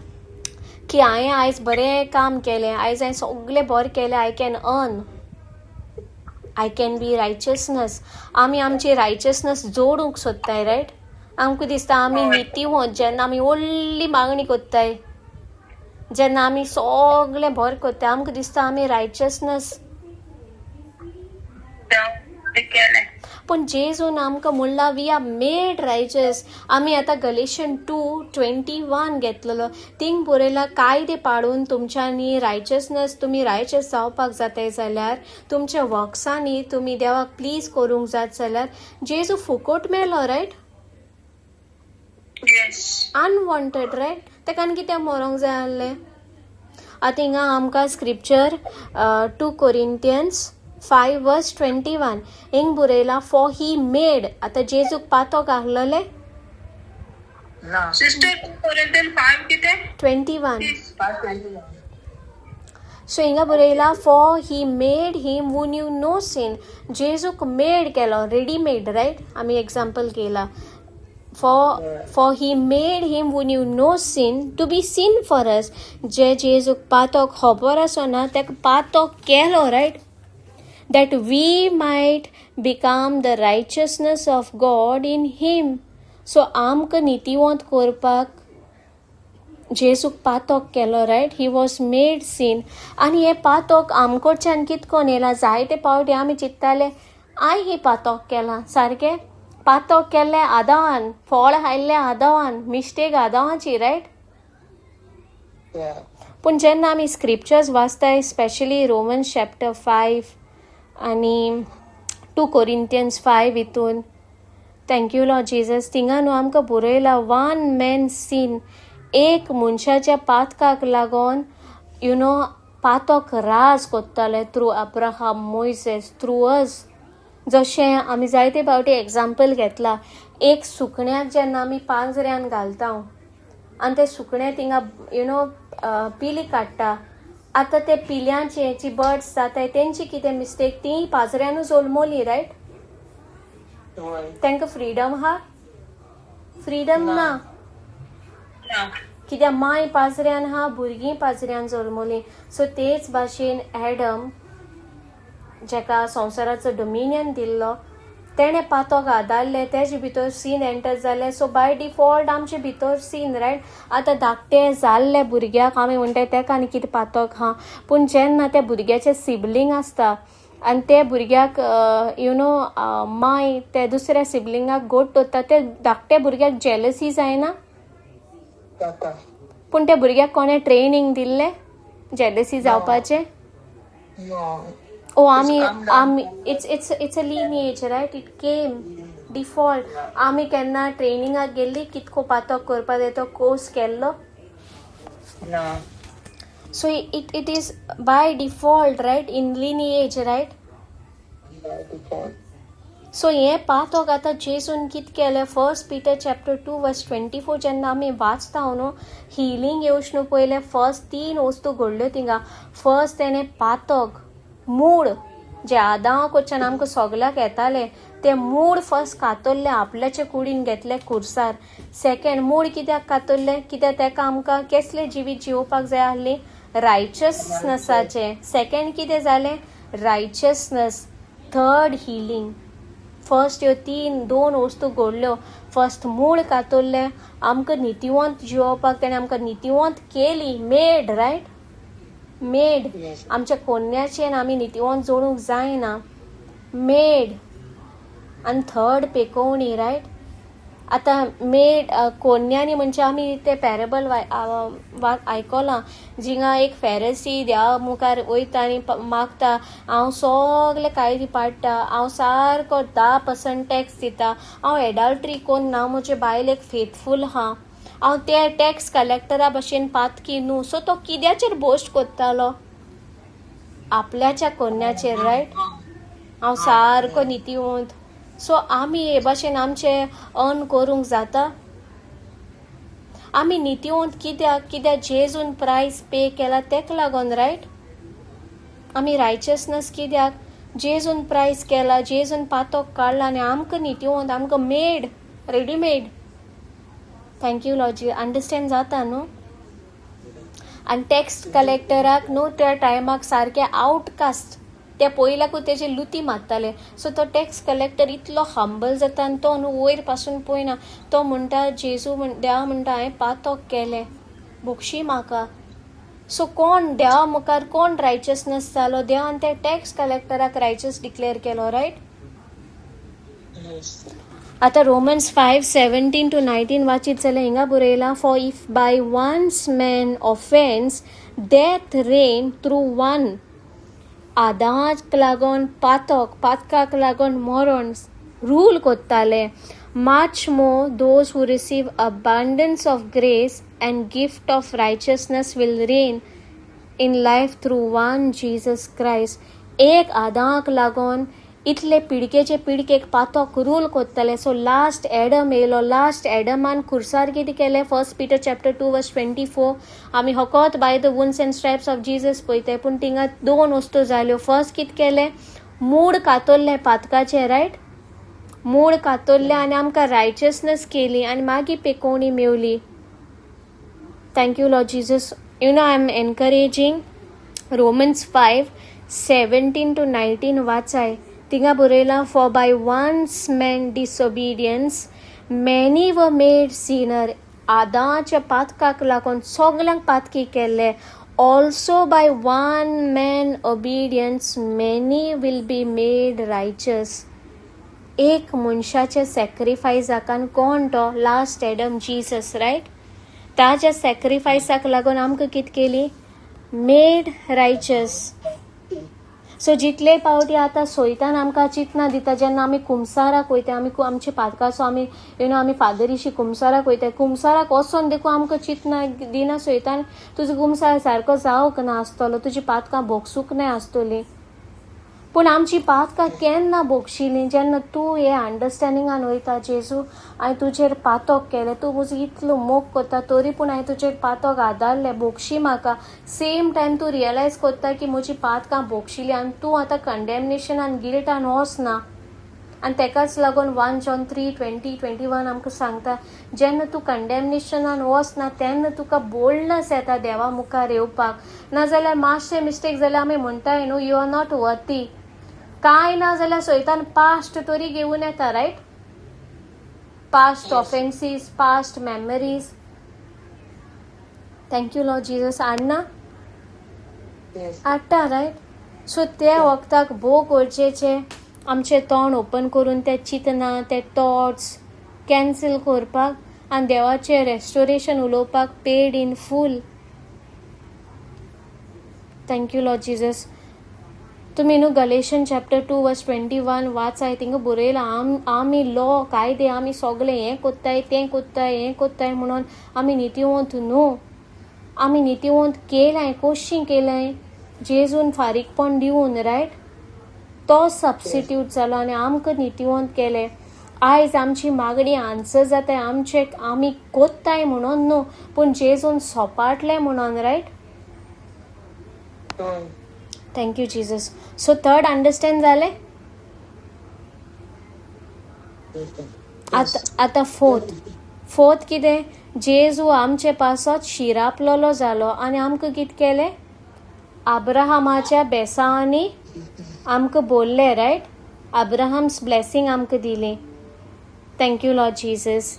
की हांवें आयज बरें काम केलें, आयज हांवें सगळें बरें केलें, I can earn, I can be righteousness. आमी आमची रायचसनस जोडूंक सोदताय, रायट? आमकां दिसता आमी नितीवंत जेन्ना आमी व्हडली मागणी करताय, जेन्ना आमी सगळें बरें करताय, आमकां दिसता आमी रायचसनस. केलें. पूण जेजून आमकां म्हणलां, we are made righteous. आमी आतां गलेशन 2:21 घेतलेलो. थिंग बरयला, कायदे पाळून तुमच्यांनी रायचसनस, तुमी रायचस जावपाक जाताय जाल्यार, तुमच्या वर्क्सांनी तुमी देवाक प्लीज करूंक जात जाल्यार, जेजू फुकोट मेलो, रायट? Yes. Unwanted, right? ताका आनी कित्याक मरोंक जाय आहलें? आतां हिंगा आमकां scripture 2 Corinthians 5 verse 21 हिंग बरयला, फॉर he made. आतां जेजूक पातोक आहलेलें? ना. सिस्टर, 2 कोरिंथियन 5 कितें? 21. 5:21. सो हिंगा बरयला, for he made him who knew no sin. जेजूक मेड केलो, रेडीमेड, रायट? आमी एग्जाम्पल केला. For he made him who knew no sin to be sin for us. जे जेजूक पातोक खबर आसना ताका पातोक केलो, right, that we might become the righteousness of God in him. So आमकां नितीवंत करपाक जेजूक पातोक केलो, right? He was made sin. आनी हें पातोक आमकडच्यान कितकोन येयलां? जायते पावटी आमी चिंत्ताले I ही पातोक केलां, सारकें पातोक केल्लें आदावान, फळ खायल्लें आदावान, मिस्टेक आदावाची, रायट? पूण जेन्ना आमी स्क्रिप्चर्स वाचताय, स्पेशली रोमन्स चॅप्टर 5 आनी 2 कोरिंथियन्स 5 हितून, thank you Lord Jesus, थिंगा न्हू आमकां बरयलां वन मॅन सीन, एक मनशाच्या पातकाक लागोन you know पातक राज कोत्ताले through Abraham, Moses, through us. जशें आमी जायते फावटी एग्जाम्पल घेतला, एक सुकण्याक जेन्ना आमी पांजऱ्यान घालता आनी तें सुकणें थिंगा you know पिली काडटा, आतां ते पिल्यांचे जी बर्ड्स जाताय तेंची कितें मिस्टेक? ती पाजऱ्यानूच जल्मोली, रायट? तांकां फ्रिडम आहा? फ्रिडम ना, कित्याक माय पाजऱ्यान आहा, भुरगीं पाजऱ्यान जल्मली. सो तेच भाशेन एडम जेका संवसाराचो डोमिनियन दिल्लो तेणें पातोक आदारलें, तेजे भितर सीन एंटर जालें. सो बाय डिफॉल्ट आमचे भितर सीन, रायट? आतां धाकटे जाल्ले भुरग्याक आमी म्हणटाय तेका आनी कितें पातोक आहा, पूण जेन्ना त्या भुरग्याचे सिबलींग आसता आनी ते भुरग्याक you know my ते दुसऱ्या सिबलिंगाक गोड दवरता, ते धाकट्या भुरग्याक जेलसी जायना? पूण त्या भुरग्याक कोणें ट्रेनींग दिल्लें जेलसी जावपाचें? ओ आमी आमी it's a lineage, right? It came default. आमी केन्ना ट्रेनिंगाक गेल्ली कितको पातक करपा जाय तो कोर्स केल्लो? So it is by default, right? In lineage, right? So हें पातक आतां जेजून कितें केलें? First Peter chapter 2 verse 24 जेन्ना आमी वाचता न्हू, हिलींग येवच न्हू पयलें फर्स्ट तीन वस्तू घडल्यो थिंगा. फर्स्ट तेणें पातक मूळ जे आदांवा कडच्यान आमकां सगल्याक येतालें तें मूळ फर्स्ट कातरलें, आपल्याचे कुडीन घेतलें खुर्सार. सेकेंड मूळ कित्याक कातरलें? कित्याक तेका आमकां केसलें जिवीत जिवोवपाक जाय आहलीं? रायचसनसाचें. सेकेंड कितें जालें? रायचसनस. Third healing. फर्स्ट ह्यो तीन दोन वस्तू घडल्यो. फर्स्ट मूळ कातरलें, आमकां नितिवंत जिवोवपाक तेणें आमकां नितिवंत केली, मेड, रायट? मेड. आमच्या कोन्याचेर आमी नितिवंत जोडूंक जायना, मेड. आनी थर्ड पेकोवणी, रायट? आतां मेड कोन्यांनी म्हणजे आमी ते पॅरेबल आयकलां जिंगा एक फेरसी देवा मुखार वयता आनी मागता, हांव सगले कायदे पाडटा, हांव सारको 10% टॅक्स दिता, हांव एडल्ट्री कोन्ना, म्हजे बायलेक फेथफूल आहा, हांव त्या टॅक्स कलेक्टरा भशेन पातकी न्हू. सो तो कित्याचेर बोस्ट कोत्तालो? आपल्याच्या कोन्याचेर, रायट? हांव सारको नितिवंत. सो आमी हे भाशेन आमचे अर्न करूंक जाता? आमी नितिवंत कित्याक? कित्याक जेजून प्रायस पे केला तेका लागोन, रायट? आमी रायचसनस कित्याक? जेजून प्रायस केला, जेजून पातोक काडला आनी आमकां नितिवंत, आमकां made, readymade. Thank you Lord. Understand जाता न्हू? आनी टॅक्स कलेक्टराक न्हू त्या टायमाक सारके आवटकास्ट, त्या पयल्याकूच तेजे लुती मारताले. सो तो टॅक्स कलेक्टर इतलो हंबल जाता आनी तो न्हू वयर पासून पळयना, तो म्हणटा जेजू म्हण देवा म्हणटा हांवें पातोक केलें, भोगशी म्हाका. सो कोण देवा मुखार कोण रायचसनस जालो? देवान त्या टॅक्स कलेक्टराक रायचस डिक्लेअर केलो, रायट? आतां रोमन्स 5:17 to 19 वाचीत जाल्यार हिंगा बरयलां, for if by one's man offence death reign through one, आदांक लागोन पातक, पातकाक लागोन मरण rule कोत्ताले, much more those who receive abundance of grace and gift of righteousness will reign in life through one Jesus Christ. एक आदांक लागोन इतले पिडकेचे पिडकेक पातक rule कोत्ताले. So last Adam येयलो, last एडमान खुर्सार कितें केलें? First Peter chapter 2 verse 24 आमी फकत by the wounds and stripes of Jesus पळयताय, पूण थिंगा दोन वस्तू जाल्यो. फर्स्ट कितें केलें? मूड कातरलें पातकाचें, रायट? मूळ कातरलें आनी आमकां रायचसनस केली आनी मागीर पेकोवणी मेवली. Thank you Lord Jesus. You know I am encouraging Romans 5:17 to 19 वाचाय. थिंगा बरयलां, for by one's man disobedience many were made sinner. आदाच्या पातकाक लागून सगल्यांक पातकी केल्ले, also by one man obedience many will be made righteous. एक मनशाचे सॅक्रिफायसाकान, कोण तो? Last Adam, Jesus, right? ताच्या सॅक्रिफायसाक लागून आमकां कितें केली? मेड रायचस. सो जितले पावटी आतां सोयतान आमकां चिंतना दिता, जेन्ना आमी कुमसाराक वयता, आमी आमच्या पातकाचो आमी you know आमी फादरीशी कुमसाराक वयता, कुमसाराक वचोन देखून आमकां चिंतना दिना सोयतान, तुजो कुमसार सारको जावंक ना आसतलो, तुजी पातकां भोगसूंक नाय आसतली. पूण आमची पातकां केन्ना भोगशिली? जेन्ना तूं हे अंडरस्टँडिंगान वयता, जेजू, हांवें तुजेर पातक केलें, तूं म्हजो इतलो मोग करता, तरी पूण हांवें तुजेर पातक आदारलें, भोगशी म्हाका. सेम टायम तूं रियलायज करता की म्हजी पातकां भोगशिली आनी तूं आतां कंडेमनेशनान, गिल्टान वचना. आनी तेकाच लागून 1 John 3:20-21 आमकां सांगता, जेन्ना तूं कंडेमनेशनान वचना तेन्ना तुका बोल्डनस येता देवा मुखार येवपाक. नाजाल्यार मातशें मिस्टेक जाल्यार आमी म्हणटाय न्हू, you are not worthy. कांय ना जाल्यार सोयतान पास्ट तरी घेवन येता, right? Past offences, past memories. Thank you, Lord Jesus. हाडना? हाडटा, रायट? सो त्या वखदाक भोव गरजेचें आमचें तोंड ओपन करून ते चिंतना, ते थॉट्स कॅन्सल करपाक आनी देवाचें रेस्टोरेशन उलोवपाक, paid in full. Thank you, Lord Jesus. तुमी न्हू Galatian chapter 2 verse 21 वाचाय. थिंगा बरयलां, आमी लॉ, कायदे, आमी सगळे हें कोत्ताय, तें कोत्ताय, हें कोत्ताय म्हणून आमी नितीवंत न्हू. आमी नितीवंत केलाय. कशी केलाय? जेजून फारीकपण दिवन, रायट? तो सबस्टिट्यूट जालो आनी आमकां नितीवंत केलें. आयज आमची मागणी आन्सर जाताय आमचे आमी कोत्ताय म्हणून न्हू, पूण जेजून सोपाटलें म्हणून, right? Thank you, Jesus. So third understand जालें? आतां आतां फोर्थ. फोर्थ कितें? जेजू आमचे पासत शिरापलेलो जालो आनी आमकां कितें केलें? आब्राहामाच्या बेसांनी आमकां बोल्ले, रायट? आब्राहाम्स ब्लेसींग आमकां दिली. Thank you, Lord Jesus.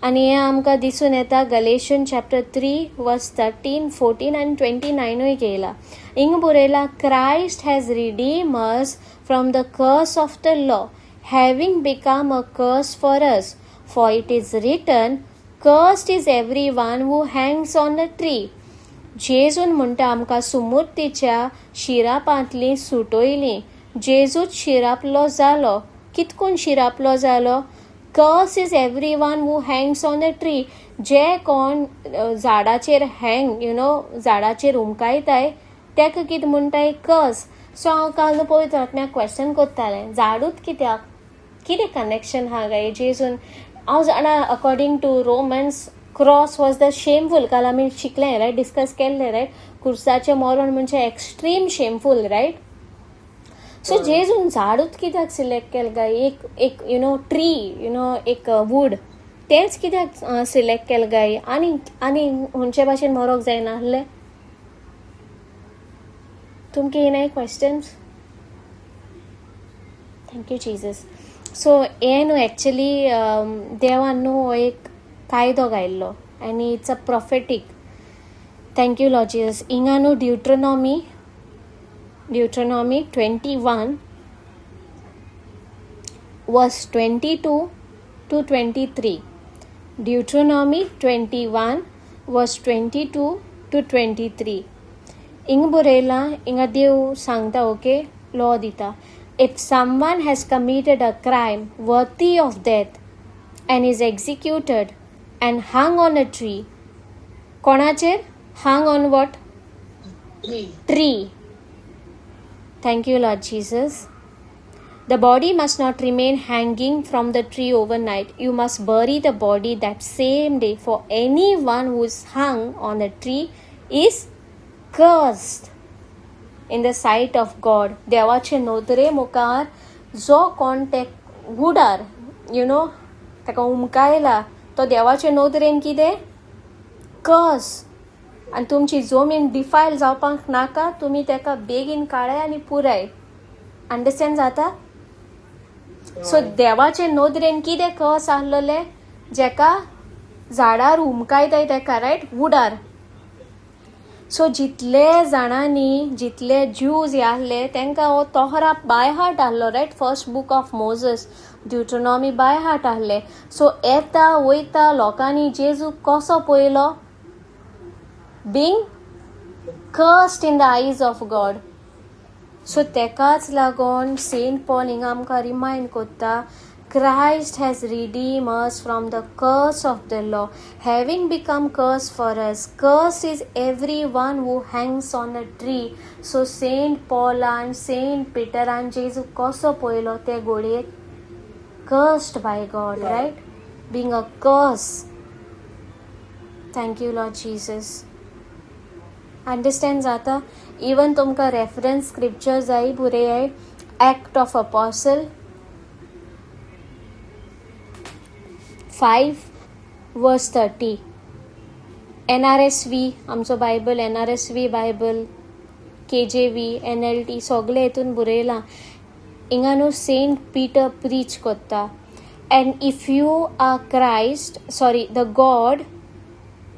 आनी हें आमकां दिसून येता Galatian chapter 3 verse 13, 14 आनी 29ूय येयला. हिंगा बरयला, Christ has redeem us from the curse of the law, having become a curse for us, for it is written, 'Cursed is every one who hangs on a tree.' जेजून म्हणटा आमकां सुमूर्तीच्या शिरापांतली सुटयली. जेजूच शिरापलो जालो. कितकून शिरापलो जालो? Curse is every one who hangs on a tree. जे कोण झाडाचेर hang you know झाडाचेर उमकायताय ताका कितें म्हणटाय? कर्स. So हांव काल न्हू पवित्र आत्म्याक क्वेश्चन करतालें, झाडूच कित्याक? कितें कनेक्शन आहा काय जेजून? हांव जाणा, according to Romans, cross was the shameful. काल आमी शिकले, रायट? डिस्कस केल्ले, रायट? कुर्साचें मरण म्हणजे एक्स्ट्रीम शेमफूल, रायट? सो जेजून झाडूच कित्याक सिलेक्ट केलें काय? एक एक you know tree, you know एक वूड, तेंच कित्याक सिलेक्ट केलें काय? आनी आनी खंयचे भाशेन मरोंक जायना आहलें? तुमकां येयनाय questions? Thank you, Jesus. So हें न्हू एक्चुली देवान न्हू हो एक कायदो घायल्लो आनी it's a prophetic. Thank you, Lord Jesus. हिंगा न्हू Deuteronomy 21 verse 22 to 23. Deuteronomy 21 verse 22 to 23. हिंगा बरयलां, हिंगा देव सांगता, ओके, लॉ दिता. If someone has committed a crime worthy of death and is executed and hung on a tree, कोणाचेर? Hung on what? Tree. Thank you, Lord Jesus. The body must not remain hanging from the tree overnight. You must bury the body that same day, for anyone who is hung on a tree is cursed in the sight of God. देवाचे नदरे मुखार जो कोण ते वुडार you know ताका उमकायला, तो देवाचे नदरेन कितें? कर्स. आनी तुमची जमीन डिफायल जावपाक नाका, तुमी ताका बेगीन काडाय आनी पुराय. अंडरस्टँड जाता? सो देवाचे नदरेन कितें कर्स आहलेलें? जेका झाडार हुमकायताय तेका, रायट, वुडार. सो जितले जाणांनी, जितले ज्यूज हे आहले तांकां हो तोहरा बाय हार्ट आहलो, right? First book of Moses, Deuteronomy by heart आहले. सो येता वयता लोकांनी जेजू कसो पयलो? Being cursed in the eyes of God. So तेकाच लागून सेंट पॉल हिंगा आमकां रिमायंड कोत्ता, Christ has redeemed us from the curse of the law, having become curse for us. Curse is everyone who hangs on a tree. So Saint पॉलान, Saint पिटरान जेजू कसो पळयलो ते घोडयेक? Cursed by God, right? Being a curse. Thank you, Lord Jesus. Understand जाता? Even तुमकां reference scripture जाय बुरे, Act of Apostle 5 verse 30, NRSV आमचो Bible, NRSV Bible, KJV, NLT सगळे हितून बरयलां. हिंगा न्हू सेंट पीटर प्रीच कोत्ता, and if you are Christ, sorry, the God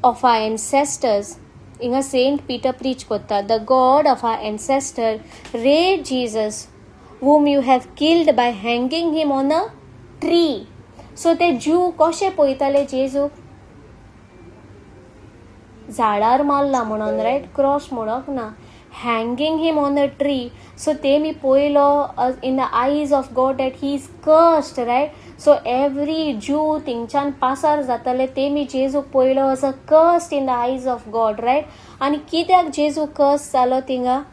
of our ancestors, हिंगा सेंट पीटर प्रीच कोत्ता, the God of our ancestor raised Jesus, whom you have killed by hanging him on a tree. So ते Jew कशे पळयताले जेजूक? झाडार मारला म्हणून, right? Cross म्हणोंक ना, hanging him on a tree. So तेमी पयलो in the eyes of God that he is cursed, right? So every Jew थिंगच्यान पासार जाताले, तेमी जेजूक पयलो as a cursed in the eyes of God, right? आनी कित्याक जेजू कर्स जालो थिंगा?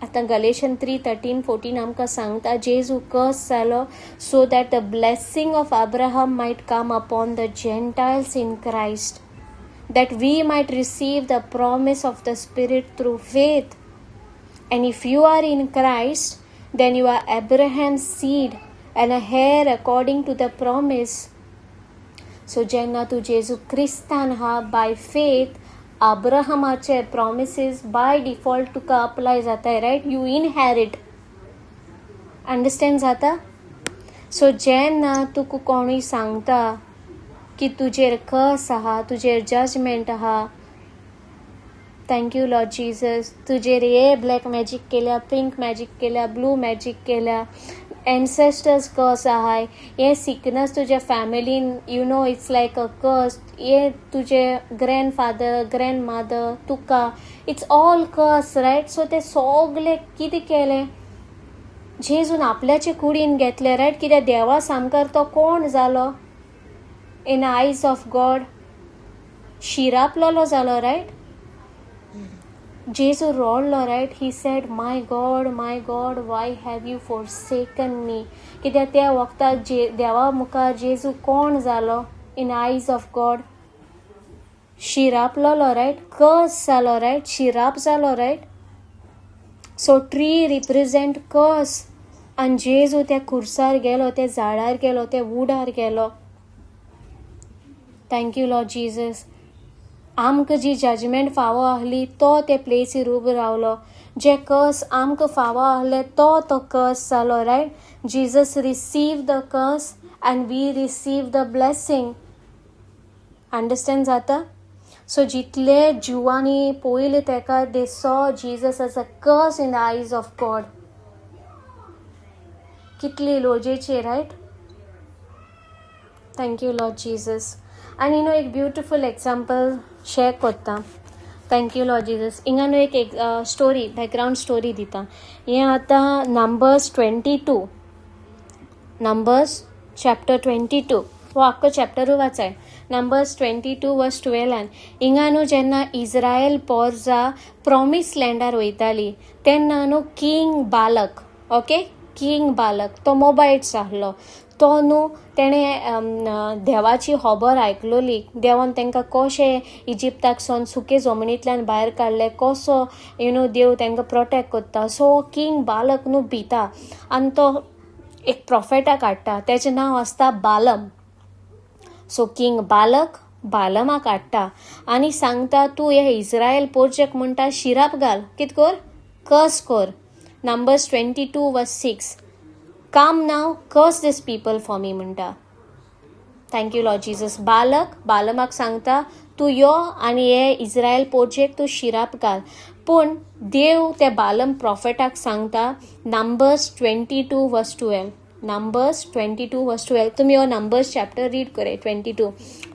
आतां गलेशन 3:13-14 आमकां सांगता, जेजू कर्स जालो so that the blessing of Abraham might come upon the Gentiles in Christ, that we might receive the promise of the Spirit through faith. And if you are in Christ, then you are Abraham's seed and a heir according to the promise. So जेन्ना तूं जेजू क्रिस्तान हा by faith, अब्राहमाचे promises by default तुका apply जाताय, right? You inherit. Understand जाता? So जेन्ना तुका कोणूय सांगता की तुजेर कर्स आहा, तुजेर जजमेंट आहा, thank you Lord Jesus, तुजेर हे ब्लॅक मॅजीक केल्या, पिंक मॅजीक केल्या, ब्लू मॅजीक केल्या, एन्सेस्टर्स कर्स आहाय, हे सिकनस तुज्या फॅमिलीन, it's like a curse, हे तुजे ग्रँड फादर, ग्रँड मदर, तुका, it's all curse, right? So ते सगळे कितें केलें जेजून? आपल्याचे कुडीन घेतले, रायट? कित्याक देवा सामकार तो कोण जालो इन आयज ऑफ गॉड? शिरापलोलो जालो, रायट? जेजू रडलो, right? He said, "My God, my God, why have you forsaken me?" कित्याक त्या वखदाक जे देवा मुखार जेजू कोण जालो इन आयज ऑफ गॉड? शिरापलोलो, रायट? कर्स जालो, रायट? शिराप जालो, right? So tree represent curse. आनी जेजू त्या खुर्सार गेलो, त्या झाडार गेलो, त्या वुडार गेलो. Thank you Lord Jesus. आमकां जी जजमेंट फावो आहली, तो ते प्लेसीर उबो रावलो. जे कर्स आमकां फावो आहले, तो तो कर्स जालो, right? Jesus receive the curse and we receive the blessing. Understand जाता? सो जितले जिवांनी पळयले तेका, they saw Jesus as a curse in the eyes of God. कितली लोजेची, right? Thank you, Lord Jesus. आनी न्हू एक ब्युटिफूल एग्जाम्पल शेअर कोत्ता. Thank you Lord Jesus. हिंगा न्हू एक स्टोरी, बॅकग्रावंड स्टोरी दिता. हें आतां Numbers 22, Numbers chapter 22, हो आख्खो चॅप्टरूय वाचाय. नंबर्स 22 वर्स 12आन हिंगा न्हू जेन्ना इज्रायल पोरजा प्रॉमीस लँडार वयताली, तेन्ना न्हू किंग बालक, ओके, किंग बालक तो मोबायट्स आहलो. तो न्हू तेणें देवाची खबर आयकलोली, देवान तांकां कशें इजिप्ताक सावन सुके जमनींतल्यान भायर काडले, कसो you know देव तांकां प्रोटेक्ट करता. सो किंग बालक न्हू भिता आनी तो एक प्रोफेटाक हाडटा, तेजें नांव आसता बालम. सो किंग बालक बालमाक हाडटा आनी सांगता, तूं हे इज्रायल पोरचेक म्हणटा शिराप घाल, कित कर, कर्स कर. Numbers 22 verse 6, "Come now, curse this people for me," म्हणटा. Thank you Lord Jesus. बालक बालमाक सांगता तूं यो आनी हे इज्रायल पोर्चेक तूं शिराप घाल. पूण देव त्या बालम प्रोफेटाक सांगता Numbers 22:12, Numbers 22:12. तुमी हो नंबर्स चॅप्टर रीड कराय 22.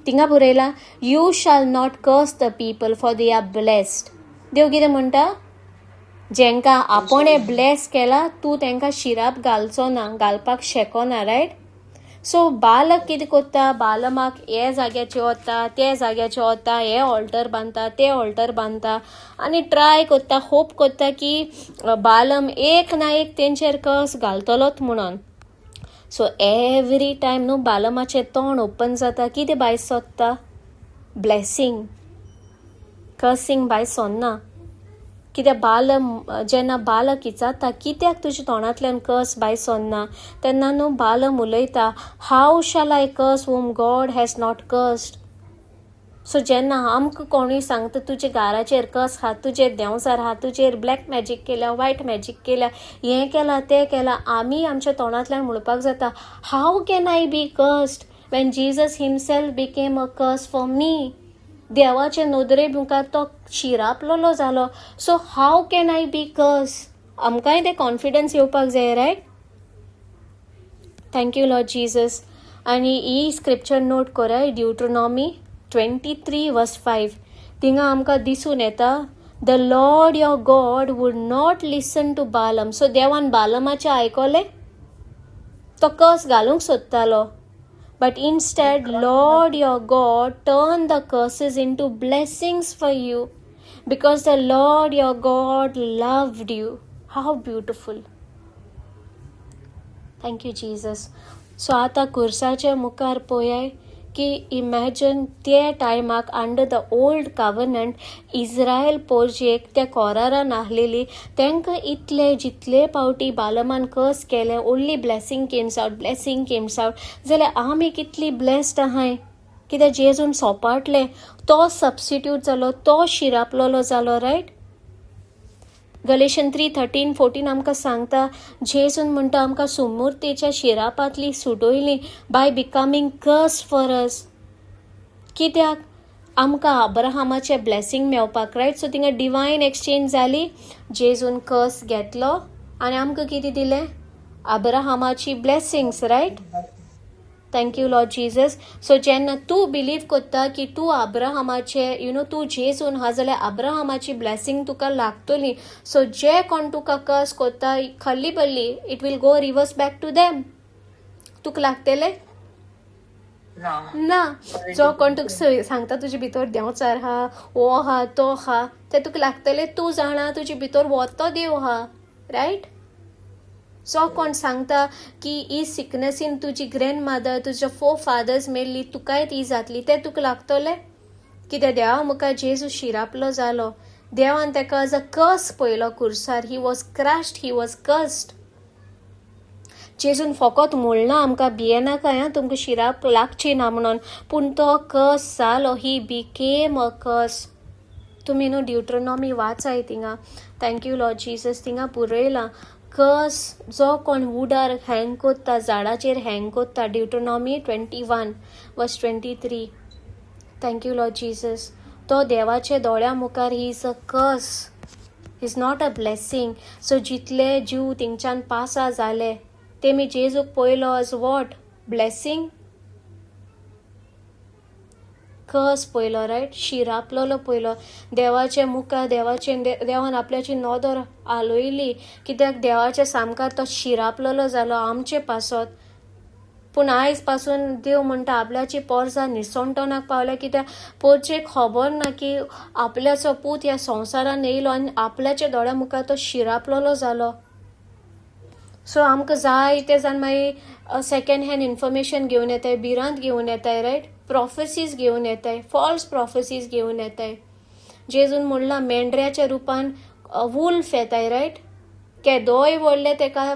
थिंगा बरयला you shall not curse the people for they are blessed. देव कितें म्हणटा, जेंकां आपणें ब्लेस केला तूं तांकां शिराप घालचो ना, घालपाक शकना, रायट. सो बालक कितें करता, बालमाक हे जाग्याचेर वता, ते जाग्याचेर वता, हे ऑल्टर बांदता, ते ऑल्टर बांदता आनी ट्राय करता, होप करता की बालम एक ना एक तेंचेर कस घालतलोच म्हणून. सो एवरी टायम न्हू बालमाचें तोंड ओपन जाता, कितें भायर सोदता, ब्लेसींग, कसींग भायर सोदना. कित्याक बालम जेन्ना बालक विचारता कित्याक तुज्या तोंडांतल्यान कस भायर सोदना, तेन्ना न्हू बालम उलयता how shall I curse whom God has not cursed. So जेन्ना आमकां कोणूय सांगता तुज्या घराचेर कस आहा, तुजेर देंवचार आहा, तुजेर ब्लॅक मॅजीक केल्या, वायट मॅजीक केल्या, हें केलां तें केलां, आमी आमच्या तोंडांतल्यान म्हणपाक जाता how can I be cursed when Jesus himself became a curse for me. देवाचे नदरे मुखार तो शिरापलेलो जालो. So how can I be curse. आमकांय ते कॉन्फिडन्स येवपाक जाय, right. Thank you Lord Jesus. आनी ही स्क्रिप्चर नोट कराय, ड्युट्रोनॉमी 23:5. थिंगा आमकां दिसून येता the Lord your God would not listen to Balaam. So देवान बालमाचें आयकलें, तो कस घालूंक सोदतालो, but instead Lord your God turn the curses into blessings for you because the Lord your God loved you. How beautiful. Thank you Jesus. So आतां कुर्साच्या मुखार पळयाय की इमॅजन ते टायमाक under the old covenant Israel पोर्जेक त्या कोरारान आहलेली, तांकां इतले जितले पावटी बालमान कस केले, only blessing comes out, blessing comes out. जाल्यार आमी कितली ब्लेस्ड आहाय, कित्याक जेजून सोपाटले, तो सबस्टिट्यूट जालो, तो शिरापलेलो जालो, रायट. गलेशन 3:13-14 आमकां सांगता जेजून म्हणटा आमकां सुमुर्तेच्या शिरापांतली सुटयली by becoming curse for us. कित्याक आमकां अब्राहमाचें ब्लेसींग मेवपाक, रायट. सो थिंगा डिवायन एक्सचेंज जाली, जेजून कस घेतलो आनी आमकां कितें दिलें, अब्राहमाची blessings, right. Thank you Lord Jesus. So जेन्ना तूं बिलीव करता की तूं अब्राहमाचे, you know, तूं जेजून आहा जाल्यार अब्राहमाची ब्लेसींग तुका लागतली. सो जे कोण तुका कस करता खल्ली बल्ली, it will go reverse back to them. तुका लागतले ना. जो कोण तुका सांगता तुजे भितर देंवचार आहा, हो आहा, तो आहा, ते तुका लागतले. तूं जाणा तुजे भितर हो तो देव आहा, रायट. जो कोण सांगता की ही सिकनसीन तुजी ग्रँड मदर, तुजे फोर फादर्स मेल्ली, तुकाय ती जातली, तें तुका लागतलें. कित्याक देवा मुखार जेजू शिरापलो जालो, देवान ताका एज अ कस पळयलो कुर्सार. He was crushed, he was cursed. जेजून फकत म्हणना आमकां भियेनाका आं, तुमकां शिराप लागची ना म्हणून, पूण तो कस जालो, he became a curse. तुमी न्हू ड्युट्रोनॉमी वाचाय थिंगा. Thank you Lord Jesus. थिंगा बरयलां कस जो कोण वुडार हँग कोत्ता, झाडाचेर हँग कोत्ता, Deuteronomy 21:23. Thank you Lord Jesus. तो देवाच्या दोळ्या मुखार he is a curse, is not a blessing. So जितले जीव थिंगच्यान पासा जाले ते मी जेजूक पळयलो एज what blessing, कस पळयलो, रायट. शिरापलेलो पळयलो देवाच्या मुखार, देवाचे देवान आपल्याची नदर हालयली कित्याक देवाच्या सामकार तो शिरापलेलो जालो आमचे पासत. पूण आयज पासून देव म्हणटा आपल्याची पोरसां निसणटणाक पावल्या, कित्याक पोरचेक खबर ना की आपल्याचो पूत ह्या संवसारान येयलो आनी आपल्याच्या दोळ्या मुखार तो शिरापलेलो जालो. सो आमकां जाय ते जाण मागीर सेकेंड हँड इन्फॉर्मेशन घेवन येताय, भिरांत घेवन येताय, रायट, प्रॉफेसीज घेवन येताय, फॉल्स प्रॉफेसीज घेवन येताय. जेजून म्हणलां मेंढऱ्याच्या रुपान वुल्फ येताय, रायट. केदोय व्हडलें तेका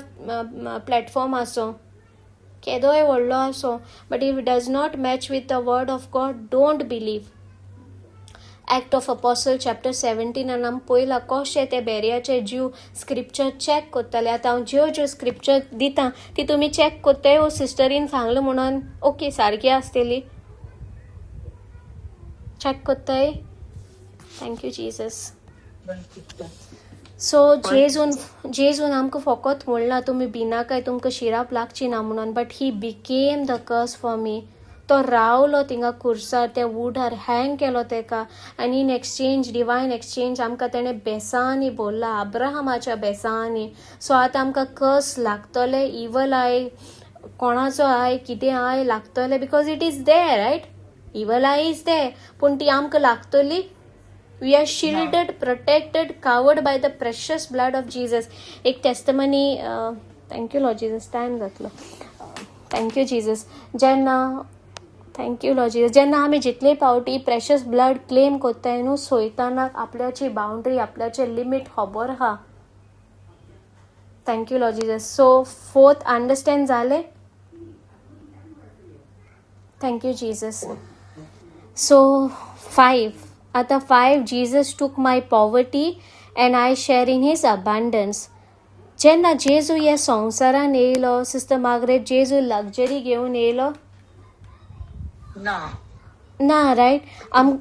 प्लॅटफॉर्म आसूं, केदोय व्हडलो आसूं, but if does not match with the word of God, don't believe. Act of Apostle chapter 17 आमी पळयलां कशें ते बेरियाचे जीव स्क्रिप्चर चॅक करताले. आतां हांव ज्यो ज्यो स्क्रिप्चर दिता ती तुमी चॅक करताय ओ सिस्टरीन सांगलें म्हणून ओके सारकी आसतली, चॅक करताय. Thank you Jesus. सो जेजून जेजून आमकां फकत म्हणलां तुमी भिनाकाय, तुमकां शिराप लागची ना म्हणून, but he became the curse for me. तो रावलो थिंगा खुर्सार, त्या वुडार हँग केलो तेका, आनी इन एक्सचेंज, डिवायन एक्सचेंज, आमकां तेणें बेसांनी भरला, अब्राहमाच्या बेसांनी. सो आतां आमकां कर्स लागतले, इवल I कोणाचो I कितें I लागतले, because it is there, right? Evil eye is there, पूण ती आमकां लागतली. We are shielded, protected, covered by the precious blood of Jesus. एक testimony. Thank you, Lord Jesus. Time जातलो. Thank you Jesus. जेन्ना, thank you Lord Jesus, जेन्ना आमी जितले फावटी प्रेशियस ब्लड क्लेम कोत्ताय न्हू, सैतानाक आपल्याची बाउंड्री, आपल्याचे लिमीट खबर आहा. Thank you, Lord Jesus. So fourth understand जालें? Thank you, Jesus. So five, आतां five, Jesus took my poverty and I share in his abundance. जेन्ना जेजू ह्या संवसारान येयलो, सिस्टर मार्गरेट, जेजू लक्झरी घेवन येयलो? ना. ना, रायट?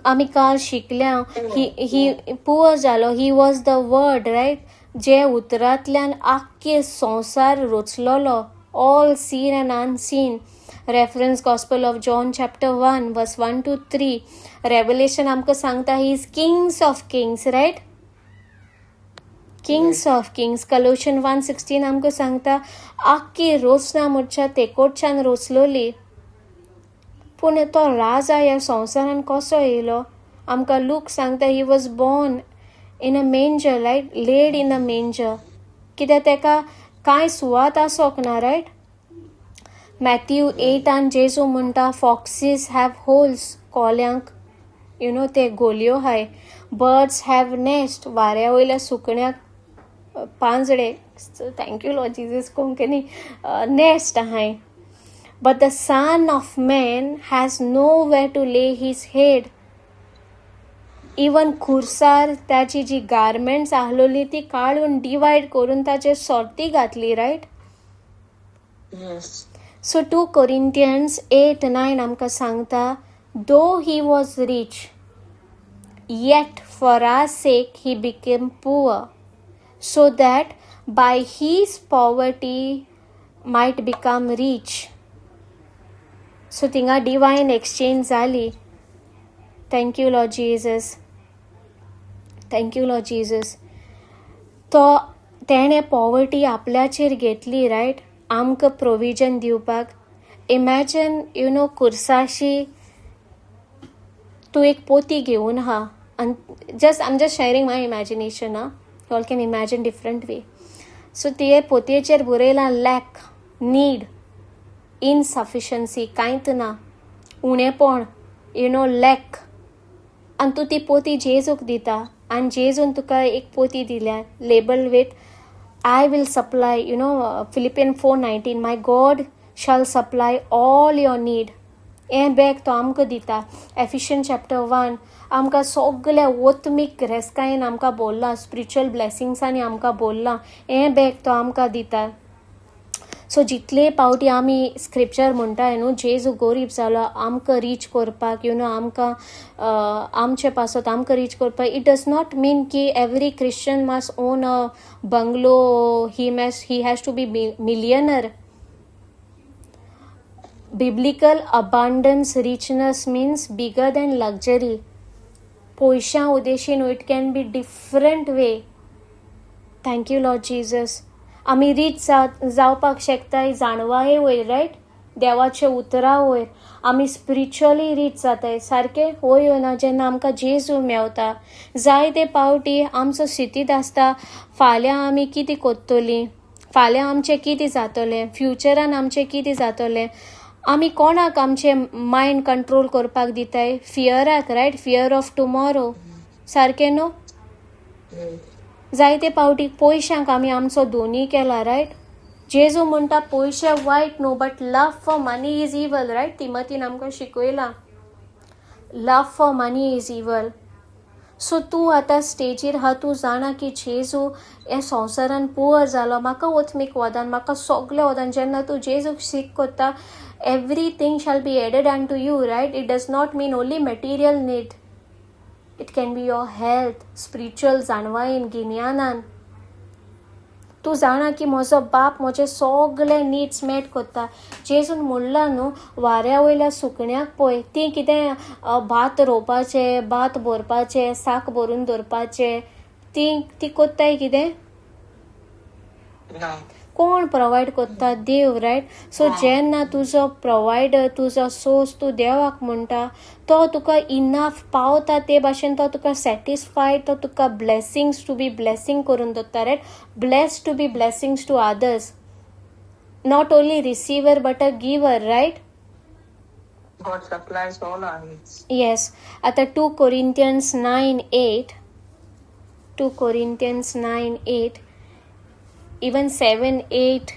आमी काल शिकल्या, ही ही पुअर जालो. He was the Word, right? जे उतरांतल्यान आख्खे संवसार रचलोलो, all seen and unseen. Reference Gospel of John chapter 1 verse 1 to 3. Revelation आमकां सांगता he is kings of kings, right? Kings of kings. Colossian 1:16 आमकां सांगता आख्खी रोचना म्हणच्या तेकोटच्यान रोचलोली. पूण तो राजा ह्या संवसारान कसो येयलो? आमकां लूक सांगता he was born in a manger, right? Laid in a manger. कित्याक तेका कांय सुवात आसोंक ना, रायट? मॅथ्यू 8आन जेजू म्हणटा, फॉक्सीस have holes, कोल्यांक you know ते गोलयो हाय, बर्ड्स have nest, वाऱ्या वयल्या सुकण्याक पांजडे, thank you Lord Jesus, Konkani, nest आहाय, but the Son of Man has nowhere to lay his head. Even खुर्सार ताची जी गार्मेंट्स आहलोली ती काडून डिवायड करून ताचेर सोर्ती घातली, रायट? Yes. So 2 Corinthians 8:9 आमकां सांगता, though he was rich, yet for our sake he became poor, so that by his poverty might become rich. So थिंगा डिवायन एक्सचेंज जाली. Thank you, Lord Jesus. Thank you, Lord Jesus. तो तेणें poverty आपल्याचेर घेतली, right, आमकां provision दिवपाक. इमॅजन, you know, कुर्साशी तूं एक पोती घेवन आहा आनी just I'm just sharing my imagination, ah, all can imagine different way. So तिये पोतयेचेर बरयलां लॅक, नीड, इनसफिशन्सी, कांयच ना, उणेपण, you know, lack. आनी तूं ती पोती जेजूक दिता आनी जेजून तुका एक पोती दिल्या label with "I will supply," Philippian 4:19, "My God shall supply all your need." हें बॅग तो आमकां दिता. एफिशियन चॅप्टर 1 आमकां सगल्या ओत्मीक ग्रेस्कायेन आमकां बोल्लां, स्पिरिच्युअल ब्लेसिंग्सांनी आमकां बोल्लां. हें बॅग तो आमकां दिता. सो जितले पावटी आमी स्क्रिप्चर म्हणटाय न्हू, जेजू गोरीब जालो आमकां रीच करपाक, you know, आमकां आमचे पासत आमकां रीच करपाक, it does not mean की every Christian must own a bungalow, he has to be millionaire. Biblical abundance, richness means bigger than luxury. पयशां उद्देशीन it can be different way. Thank you, Lord Jesus. आमी rich जावपाक शकताय जाणवाये वयर, right? देवाच्या उतरा वयर आमी spiritually rich जाताय. सारकें वय ना? जेन्ना आमकां जेजू मेवता, जायते पावटी आमचो सितीत आसता फाल्यां आमी कितें करतलीं, फाल्यां आमचें कितें जातलें, फ्युचरान आमचें कितें जातलें. आमी कोणाक आमचें मायंड कंट्रोल करपाक दिताय? फियराक, रायट? Fear of tomorrow. सारकें न्हू? जायते पावटी पयशांक आमी आमचो दोनी केला, रायट? जेजू म्हणटा पयशे वायट न्हू, but love for money is evil, right? तिमतीन आमकां शिकयलां, love for money is evil. So तूं आतां स्टेजीर आहा, तूं जाणा की जेजू हे संवसारान पुअर जालो, म्हाका ओतमीक वदान, म्हाका सगलें वदान. जेन्ना तूं जेजूक सीक कोत्ता, everything shall be added unto you, right? It does not mean only material need. It can be your health, spiritual जाणवायेन, गिन्यानान. तूं जाणा की म्हजो बाप म्हजे सगले निड्स मेट कोत्ता. जेजून म्हणलां न्हू, वाऱ्या वयल्या सुकण्याक पळय, तीं कितें भात रोवपाचें, भात भरपाचें, साक भरून दवरपाचें, तीं ती कोत्ताय कितें? ना. कोण प्रोवायड कोत्ता? देव, रायट? सो जेन्ना तुजो प्रोवायडर, तुजो सोर्स तूं देवाक म्हणटा, तो तुका इनफ पावता ते भाशेन, तो तुका सॅटिस्फायड, तो तुका ब्लेसिंग्स टू बी ब्लेसिंग करून दवरता, right? Bless to be blessings to others, not only receiver but a giver, right? God supplies all our needs. Yes. आता 2 Corinthians 9:8, 2 Corinthians 9:8, even 7:8,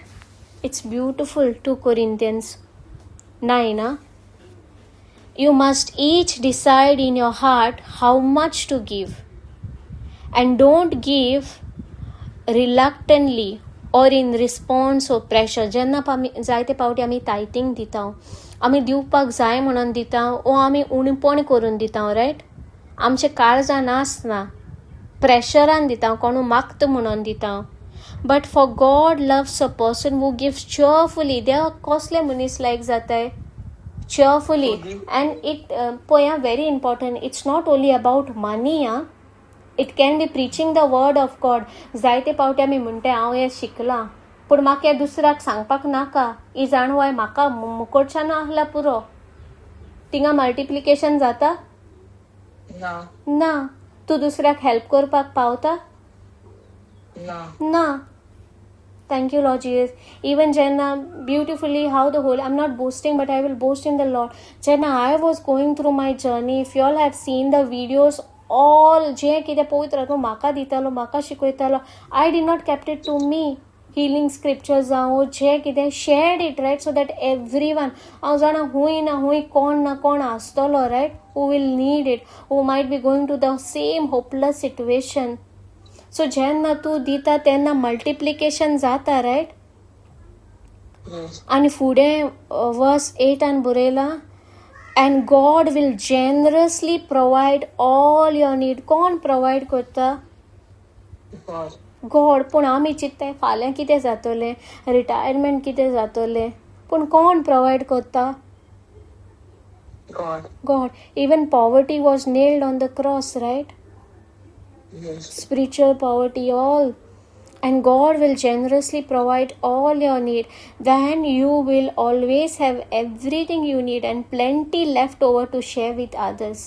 it's beautiful. 2 Corinthians 9, huh? You must each decide in your heart how much to give, and don't give reluctantly or in response of pressure. जेन्ना आमी जायते पावटी आमी टायथींग दिता, आमी दिवपाक जाय म्हणून दिता वो आमी उणपण करून दिता, रायट? आमचे काळजान आसना, प्रेशरान दिता, कोणू मागता म्हणून दिता. But for God loves a person who gives cheerfully. देवाक कसले मनीस लायक जाताय? Cheerfully. And it पळय, very important, it's not only about money ah, it can be preaching the word of God. जायते पावटी आमी म्हणटाय, हांव हें शिकलां, पूण म्हाका हें दुसऱ्याक सांगपाक नाका, ही जाणवाय म्हाका मुकोडच्यान आहल्यार पुरो. थिंगा मल्टिप्लिकेशन जाता? ना. ना. तूं दुसऱ्याक हेल्प करपाक पावता? ना. ना. Thank you, Lord Jesus. Even जेन्ना beautifully how the whole, I am not boasting, but I will boast in the Lord. जेन्ना I was going through my journey, if you all have seen the videos, all जें कितें पवित्र आत्मो म्हाका दितालो, म्हाका शिकयतालो, I did not kept it to me. Healing scriptures जावं जें कितें, shared it, right? So that everyone, हांव जाणा हूंय ना हूंय कोण ना कोण आसतलो, right, who will need it, who might be going to the same hopeless situation. So जेन्ना तूं दिता तेन्ना मल्टिप्लिकेशन जाता, रायट? Yes. आनी फुडें वर्स 8 बरयलां, and God will generously provide all your need. कोण प्रोवायड करता? God. God. पूण आमी चिंत्ताय फाल्यां कितें जातलें, रिटायरमेंट कितें जातलें, पूण कोण प्रोवायड करता? God. God. Even poverty was nailed on the cross, right? Yes. Spiritual poverty, all. And God will generously provide all your need. Then you will always have everything you need and plenty left over to share with others.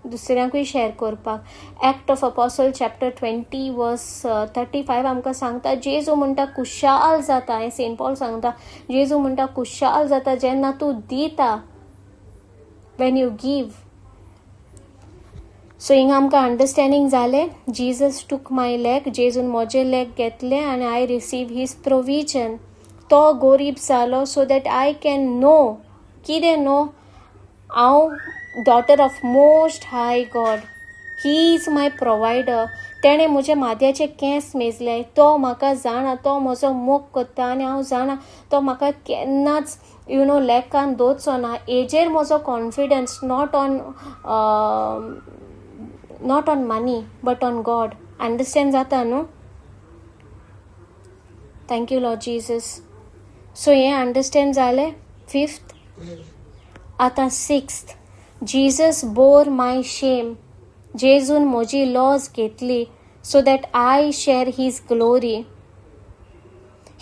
दुसऱ्यांकूय share करपाक. Act of Apostle chapter 20 verse 35 आमकां सांगता, जेजू म्हणटा खुशाल जाता, हें Saint Paul सांगता, जेजू म्हणटा खुशाल जाता जेन्ना तूं दिता, when you give. सो हिंगा आमकां अंडरस्टँडींग जालें, Jesus took my lack, जेजून म्हजें लॅक घेतलें आनी I receive his provision. तो गोरीब जालो so that I can know, कितें नो? हांव daughter of most high God, he is my provider. तेणें म्हज्या माथ्याचे केंस मेजले, तो म्हाका जाणा, तो म्हजो मोग करता आनी हांव जाणा तो म्हाका केन्नाच you know लॅकान दवरचो ना. हेजेर म्हजो confidence, not on money but on God. Understand जाता न्हू? Thank you, Lord Jesus. So हें अंडरस्टँड जालें, फिफ्थ. आतां sixth, Jesus bore my shame. जेजून म्हजी लॉज घेतली so that I share his glory.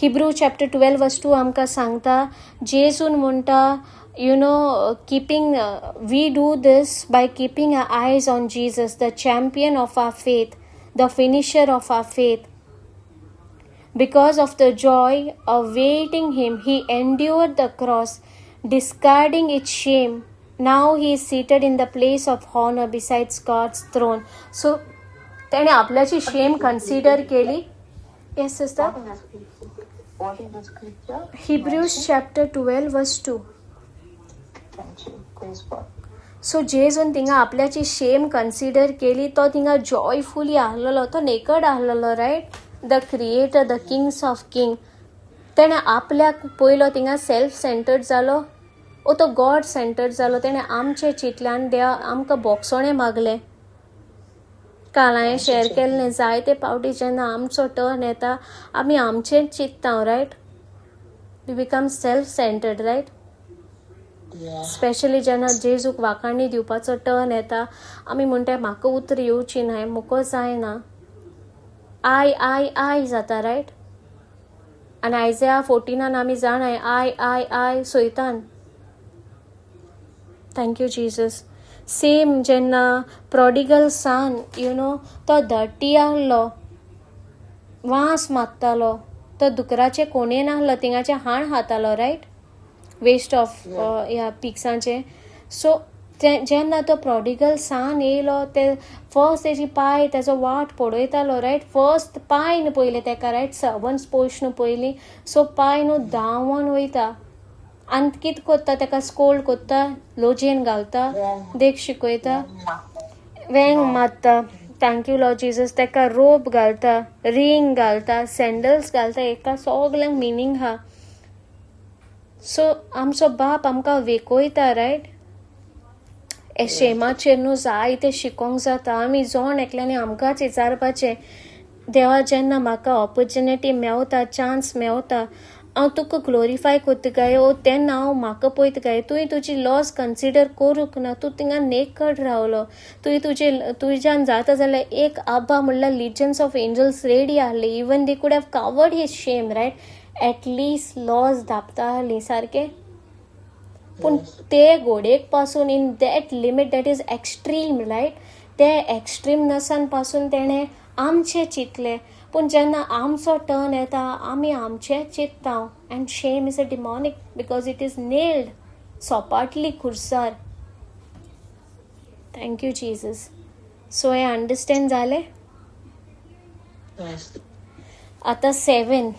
Hebrew chapter 12 verse 2 आमकां सांगता, जेजून म्हणटा, keeping we do this by keeping our eyes on Jesus, the champion of our faith, the finisher of our faith. Because of the joy awaiting him, he endured the cross, discarding its shame. Now he is seated in the place of honor besides God's throne. So, त्याने आपल्याची Shem consider केली. Yes, sister. What is the scripture? What is the scripture? Hebrews chapter 12 verse 2. Thank you. Praise God. So जेजून थिंगा आपल्याची Shem consider केली, तो थिंगा joyfully आहलेलो, तो necked आहलेलो, right? The creator, the kings of king, तेणें आपल्याक पयलो थिंगा सेल्फ सेंटर्ड जालो ओ तो गॉड सेंटर्ड जालो. तेणें आमचें चिंतलें आनी देवा आमकां बोगसोणें मागलें. काल हांवें शेअर केल्लें, जायते पावटी जेन्ना आमचो टर्न येता आमी आमचेंच चिंत्ता, right? We become self centred, right? Specially जेन्ना जेजूक वाखाणी दिवपाचो टर्न येता आमी म्हणटा म्हाका उतर येवची नाय, म्हाका जायना, I I I जाता, रायट? आनी आयजया 14 आमी जाणाय I I I सोयतान. Thank you Jesus. Same जेन्ना प्रोडिगल सान, you know, तो धरती आहलो, वास मागतालो, तो दुकराचे कोणयेन आहलो, थिंगाचें हाण खातालो, रायट? वेस्ट ऑफ ह्या पिक्सांचे. सो ते जेन्ना तो प्रोडिगल सान येयलो ते फर्स्ट तेजी पाय तेजो वाट पळयतालो, रायट? फर्स्ट पाय न्हू पयलें तेका, रायट? सर्वंट्स पोस्ट न्हू पयलीं. सो पाय न्हू धांवन वयता आनी कितें कोत्ता, तेका स्कोल्ड कोत्ता, लोजयेन घालता, देख शिकयता, वेंग मारता. Thank you Lord Jesus. तेका रोप घालता, रिंग घालता, सँडल्स घालता, हेका सगल्यांक मिनींग आहा. सो आमचो बाप आमकां वेकोयता, रायट? हे शेमाचेर न्हू जायतें शिकोंक जाता. आमी जोण एकल्यांनी आमकांच विचारपाचें, देवा जेन्ना म्हाका ऑपोर्चुनिटी मेवता, चान्स मेवता, हांव तुका ग्लोरिफाय कोत्ता काय ओ तेन्ना हांव म्हाका पळयता काय? तुवें तुजी लॉस कन्सिडर करूंक ना, तूं थिंगा नेकड रावलो. तुवें तुजे तुज्यान जाता जाल्यार एक आबा म्हणल्यार लिजन्स ऑफ एंजल्स रेडी आहले, even they could have covered his shame, right? At least loss धापता आहली सारकें, पूण ते घोडयेक पासून in that limit, that is extreme, right? ते एक्स्ट्रीमनसान पासून तेणें आमचें चिंतलें. पूण जेन्ना आमचो टर्न येता आमी आमचें चिंत्ता. And shame is a demonic because it is nailed, सोपाटली खुर्सार. Thank you Jesus. So हें अंडरस्टँड जालें? आतां seven.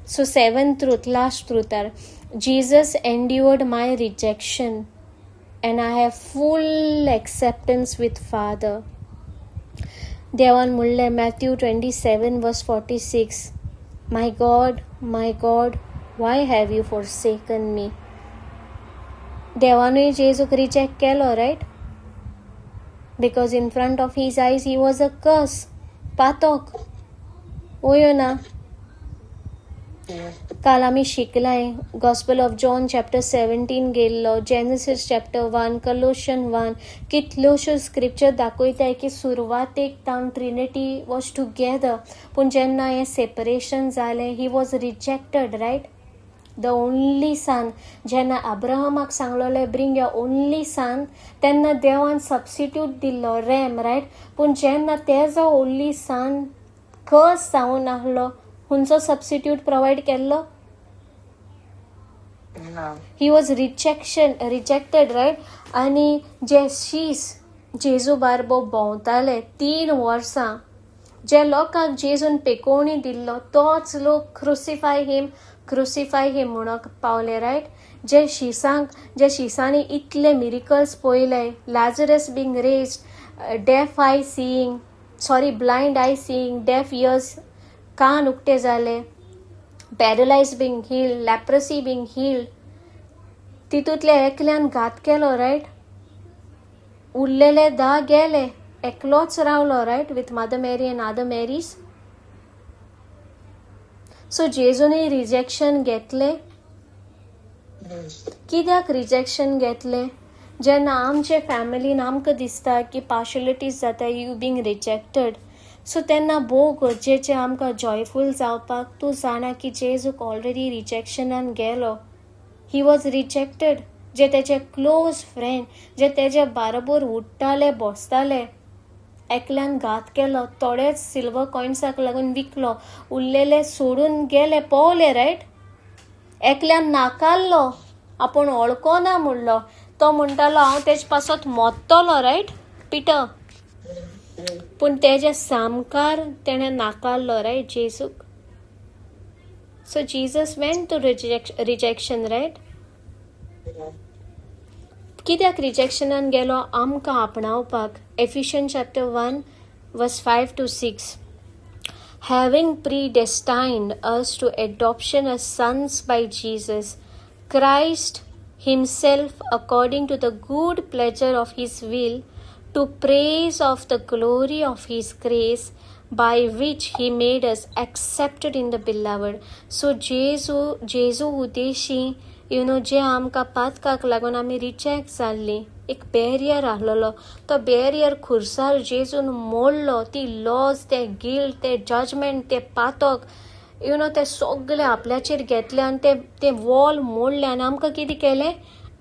So seven truth, last ट्रूथार, Jesus endured my rejection and I have full acceptance with Father. देवान म्हणलें, Matthew 27 verse 46, "My God, my God, why have you forsaken me?" देवानूय जेजूक reject केलो, right? Because in front of his eyes he was a curse, पातोक वयो ना? काल आमी शिकलाय, Gospel of John chapter 17 गेल्लो, Genesis chapter 1, Colossian 1, कितल्योश्यो स्क्रिप्चर दाखयताय की सुरवातेक तावन ट्रिनिटी वॉज टुगेदर. पूण जेन्ना हें सेपरेशन जालें, he was rejected, right? The only son. जेन्ना अब्राहमाक सांगलोलें, "Bring your only son," तेन्ना देवान सबस्टिट्यूट दिल्लो रॅम, रायट? पूण जेन्ना तेजो ओन्ली सन कर्स जावन आहलो, खंयचो सबस्टिट्यूट प्रोवायड केल्लो? He was rejected, right? आनी जे शीस जेजू बारबो भोंवताले 3 वर्सां, जे लोकांक जेजून पेकोवणी दिल्लो तोच लोक "Crucify him, crucify him" म्हणूंक पावले, रायट? जे शिसांक, जे शिसांनी इतले मिरिकल्स पळयले, Lazarus being raised, deaf eye seeing, sorry, blind eye seeing, deaf ears, कान उक्ते जाले, paralyze being healed, leprosy being healed, तितूंतल्या एकल्यान घात केलो, रायट? उरलेले 10 गेले, एकलोच रावलो, right, with Mother Mary and other Marys. So जेजूनय रिजेक्शन घेतलें. कित्याक रिजेक्शन घेतलें? जेन्ना आमचे फॅमिलीन आमकां दिसता की पार्शलिटीज जाता, you being rejected, सो तेन्ना भोव गरजेचें आमकां जॉयफूल जावपाक. तूं जाणा की जेजूक ऑलरेडी रिजेक्शनान गेलो. He was rejected. जे तेजे क्लोज फ्रेंड, जे तेजे बाराबोर उठ्ठाले बसताले, एकल्यान घात केलो, थोडेच सिल्वर कॉयन्साक लागून विकलो, उरलेले सोडून गेले, पोवले, रायट? एकल्यान नाकारलो, आपूण वळखना म्हणलो. तो म्हणटालो, हांव तेजे पासत मोत्तलो, रायट, पिटर? पूण तेज्या सामकार तेणें नाकारलो, right, जेजूक. So Jesus went to rejection, right? कित्याक रिजेक्शनान गेलो? आमकां आपणावपाक. Ephesian chapter 1 verse 5 to 6. Having predestined us to adoption as sons by Jesus Christ himself, according to the good pleasure of his will, to praise of the glory of his grace, by which he made us accepted in the beloved. So जेजू, जेजू उद्देशी you know जे आमकां पातकाक लागून आमी reject जाल्लीं, एक barrier आहलोलो, तो barrier खुर्सार जेजून मोडलो. ती लॉज, ते गिल्ट, ते जजमेंट, ते पातक you know ते सगळे आपल्याचेर घेतले आनी ते ते वॉल मोडले आनी आमकां कितें केलें?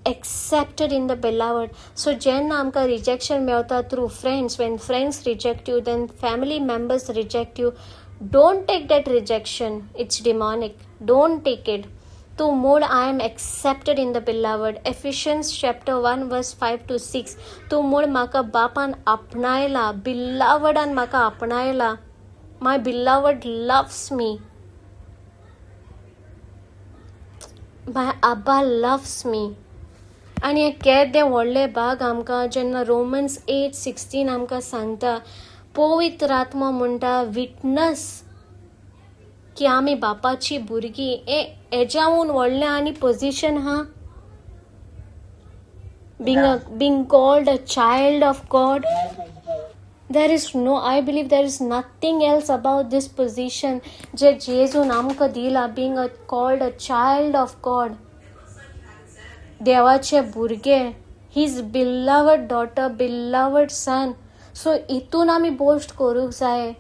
Accepted in the beloved. So जेन्ना आमकां रिजेक्शन मेवता through friends, when friends reject you, then family members reject you, don't take that rejection. It's demonic. Don't take it. तूं म्हूण, I am accepted in the beloved. Ephesians chapter 1 verse 5 to 6. तूं म्हूण, म्हाका बापान आपणायला, बिलावडान म्हाका आपणायला. My beloved loves me. My Abba loves me. आनी हें केदें व्हडलें भाग आमकां जेन्ना रोमन्स 8:16 आमकां सांगता, पवित्र आत्मो म्हणटा विटनस की आमी बापाची भुरगीं. हें हेज्याहून व्हडलें आनी पोजिशन आहा? Being called a child of God, there is no, I believe there is nothing else about this position जे जेजून आमकां दिला, being a called a child of God, देवाचे भुरगे, his beloved daughter, beloved son. So हितून आमी boast करूंक जाय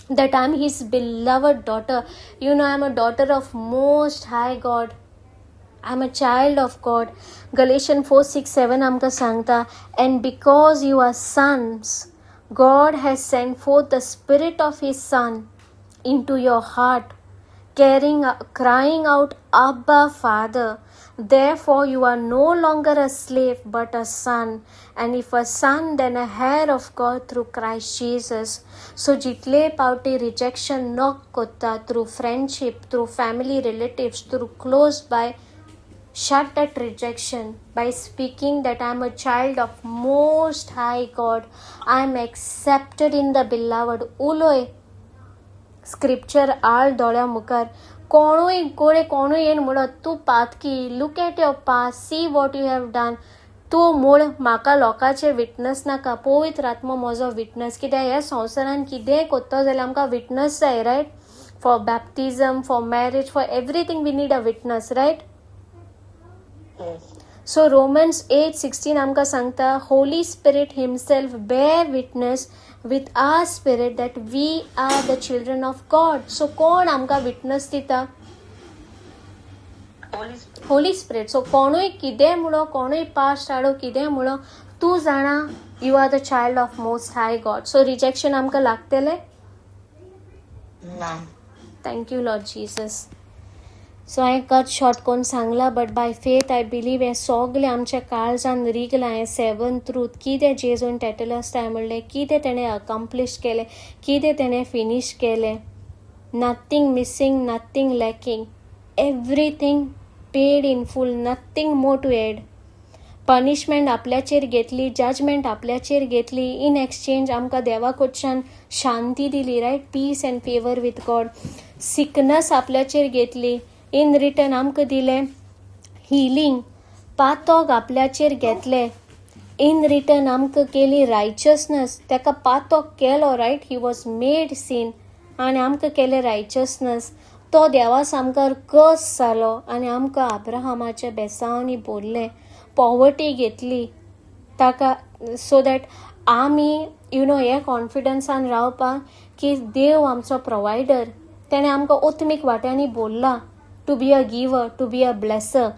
that I am his beloved daughter. I am a daughter of Most High God. I am a child of God. Galatian 4:6-7 आमकां सांगता, and because you are sons, God has sent forth the spirit of his Son into your heart, carrying, crying out, "Abba, Father." Therefore, you are no longer a slave but a son. And if a son, then a heir of God through Christ Jesus. So, जितले पावटी rejection knock करता through friendship, through family relatives, through close by, shut that rejection by speaking that I am a child of Most High God. I am accepted in the beloved. उलय scripture आळ दोळ्या मुखार. कोणूय कोणे कोणूय येवन म्हणत, तूं पातकी, look at your past, see what you have done, तूं म्हूण, म्हाका लोकांचे विटनस नाका, पवित्र आत्मो म्हजो विटनस. कित्याक ह्या संवसारान कितेंय करता जाल्यार आमकां विटनस जाय, right? For baptism, for marriage, for everything we need a witness, right? So Romans 8:16 आमकां सांगता, Holy Spirit himself bear witness with our spirit that we are the children of God. So कोण आमकां witness दिता? Holi spirit. So कोणूय कितेंय म्हणो, कोणूय past हाडो, कितेंय म्हणो, तूं जाणा you are the child of Most High God. So rejection आमकां लागतलें? ना. Thank you, Lord Jesus. So हांवें कट शॉर्ट करून सांगलां, but by faith I believe हें सगलें आमच्या काळजान रिगलां. हें सेवन ट्रूथ कितें जेजून टेटलस्ताय म्हणलें, कितें तेणें अकम्प्लीश केलें, कितें तेणें फिनीश केलें, nothing missing, nothing lacking, everything paid in full, nothing more to add. Punishment आपल्याचेर घेतली, जजमेंट आपल्याचेर घेतली, इन एक्सचेंज आमकां देवा कडच्यान शांती दिली, right? Peace and favour with God. Sickness आपल्याचेर घेतली, इन रिटर्न आमकां दिलें हिलींग. पातोक आपल्याचेर घेतलें, इन रिटर्न आमकां केली रायचसनस. ताका पातोक केलो, right? He was made sin आनी आमकां केलें रायचसनस. तो देवा सामकार कस जालो आनी आमकां अब्राहमाच्या बेसांवांनी भरलें. पॉवर्टी घेतली ताका सो that आमी you know हे कॉन्फिडन्सान रावपाक की देव आमचो प्रोवायडर. तेणें आमकां ओत्मीक वाट्यांनी भरला to be a giver, to be a blesser.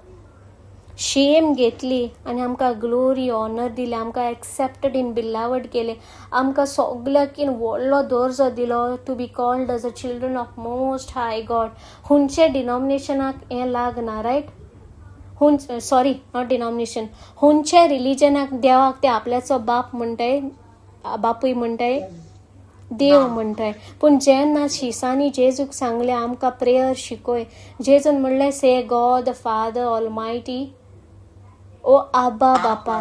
Shame घेतली आनी आमकां ग्लोरी ऑनर दिली. आमकां एक्सेप्टेड इन बिलावड केलें. आमकां सगल्याकीन व्हडलो दर्जो दिलो to be called as a children of Most High God. हुंचे डिनॉमिनेशनाक हें लागना, रायट? हुं, सॉरी, not denomination, हुंचे रिलिजनाक देवाक ते आपल्याचो बाप म्हणटाय, बापूय म्हणटाय, देव म्हणटाय? पूण जेन्ना शिसांनी जेजूक सांगलें, आमकां प्रेयर शिकय, जेजून म्हणलें, say God the Father Almighty. ओ आबा बापा,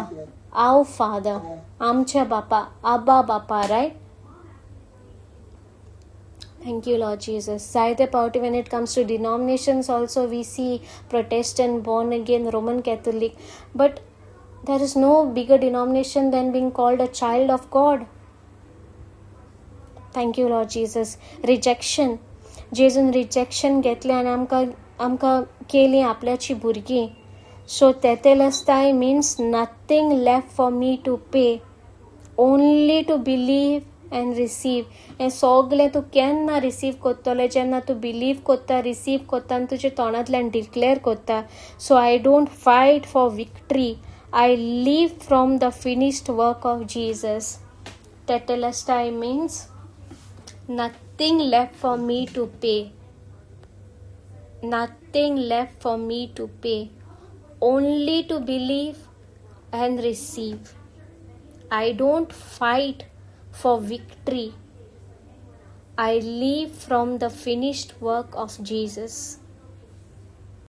आव फादर, आमच्या बापा, आबा बापा, right? Thank you, Lord Jesus. जायते पावटी when it comes to denominations also we see Protestant, born again, Roman Catholic, but there is no bigger denomination than being called a child of God. Thank you, Lord Jesus. Rejection. जेजून rejection घेतलें आनी आमकां आमकां केलीं आपल्याची भुरगीं. So tetelestai means nothing left for me to pay, only to believe and receive. हें सगलें तूं केन्ना रिसीव कोत्तलें? जेन्ना तूं बिलीव कोत्ता, रिसीव कोत्ता आनी तुज्या तोंडांतल्यान डिक्लेर कोत्ता. So I don't fight for victory, I live from the finished work of Jesus. Tetelestai means nothing left for me to pay, nothing left for me to pay, only to believe and receive. I don't fight for victory. I live from the finished work of Jesus.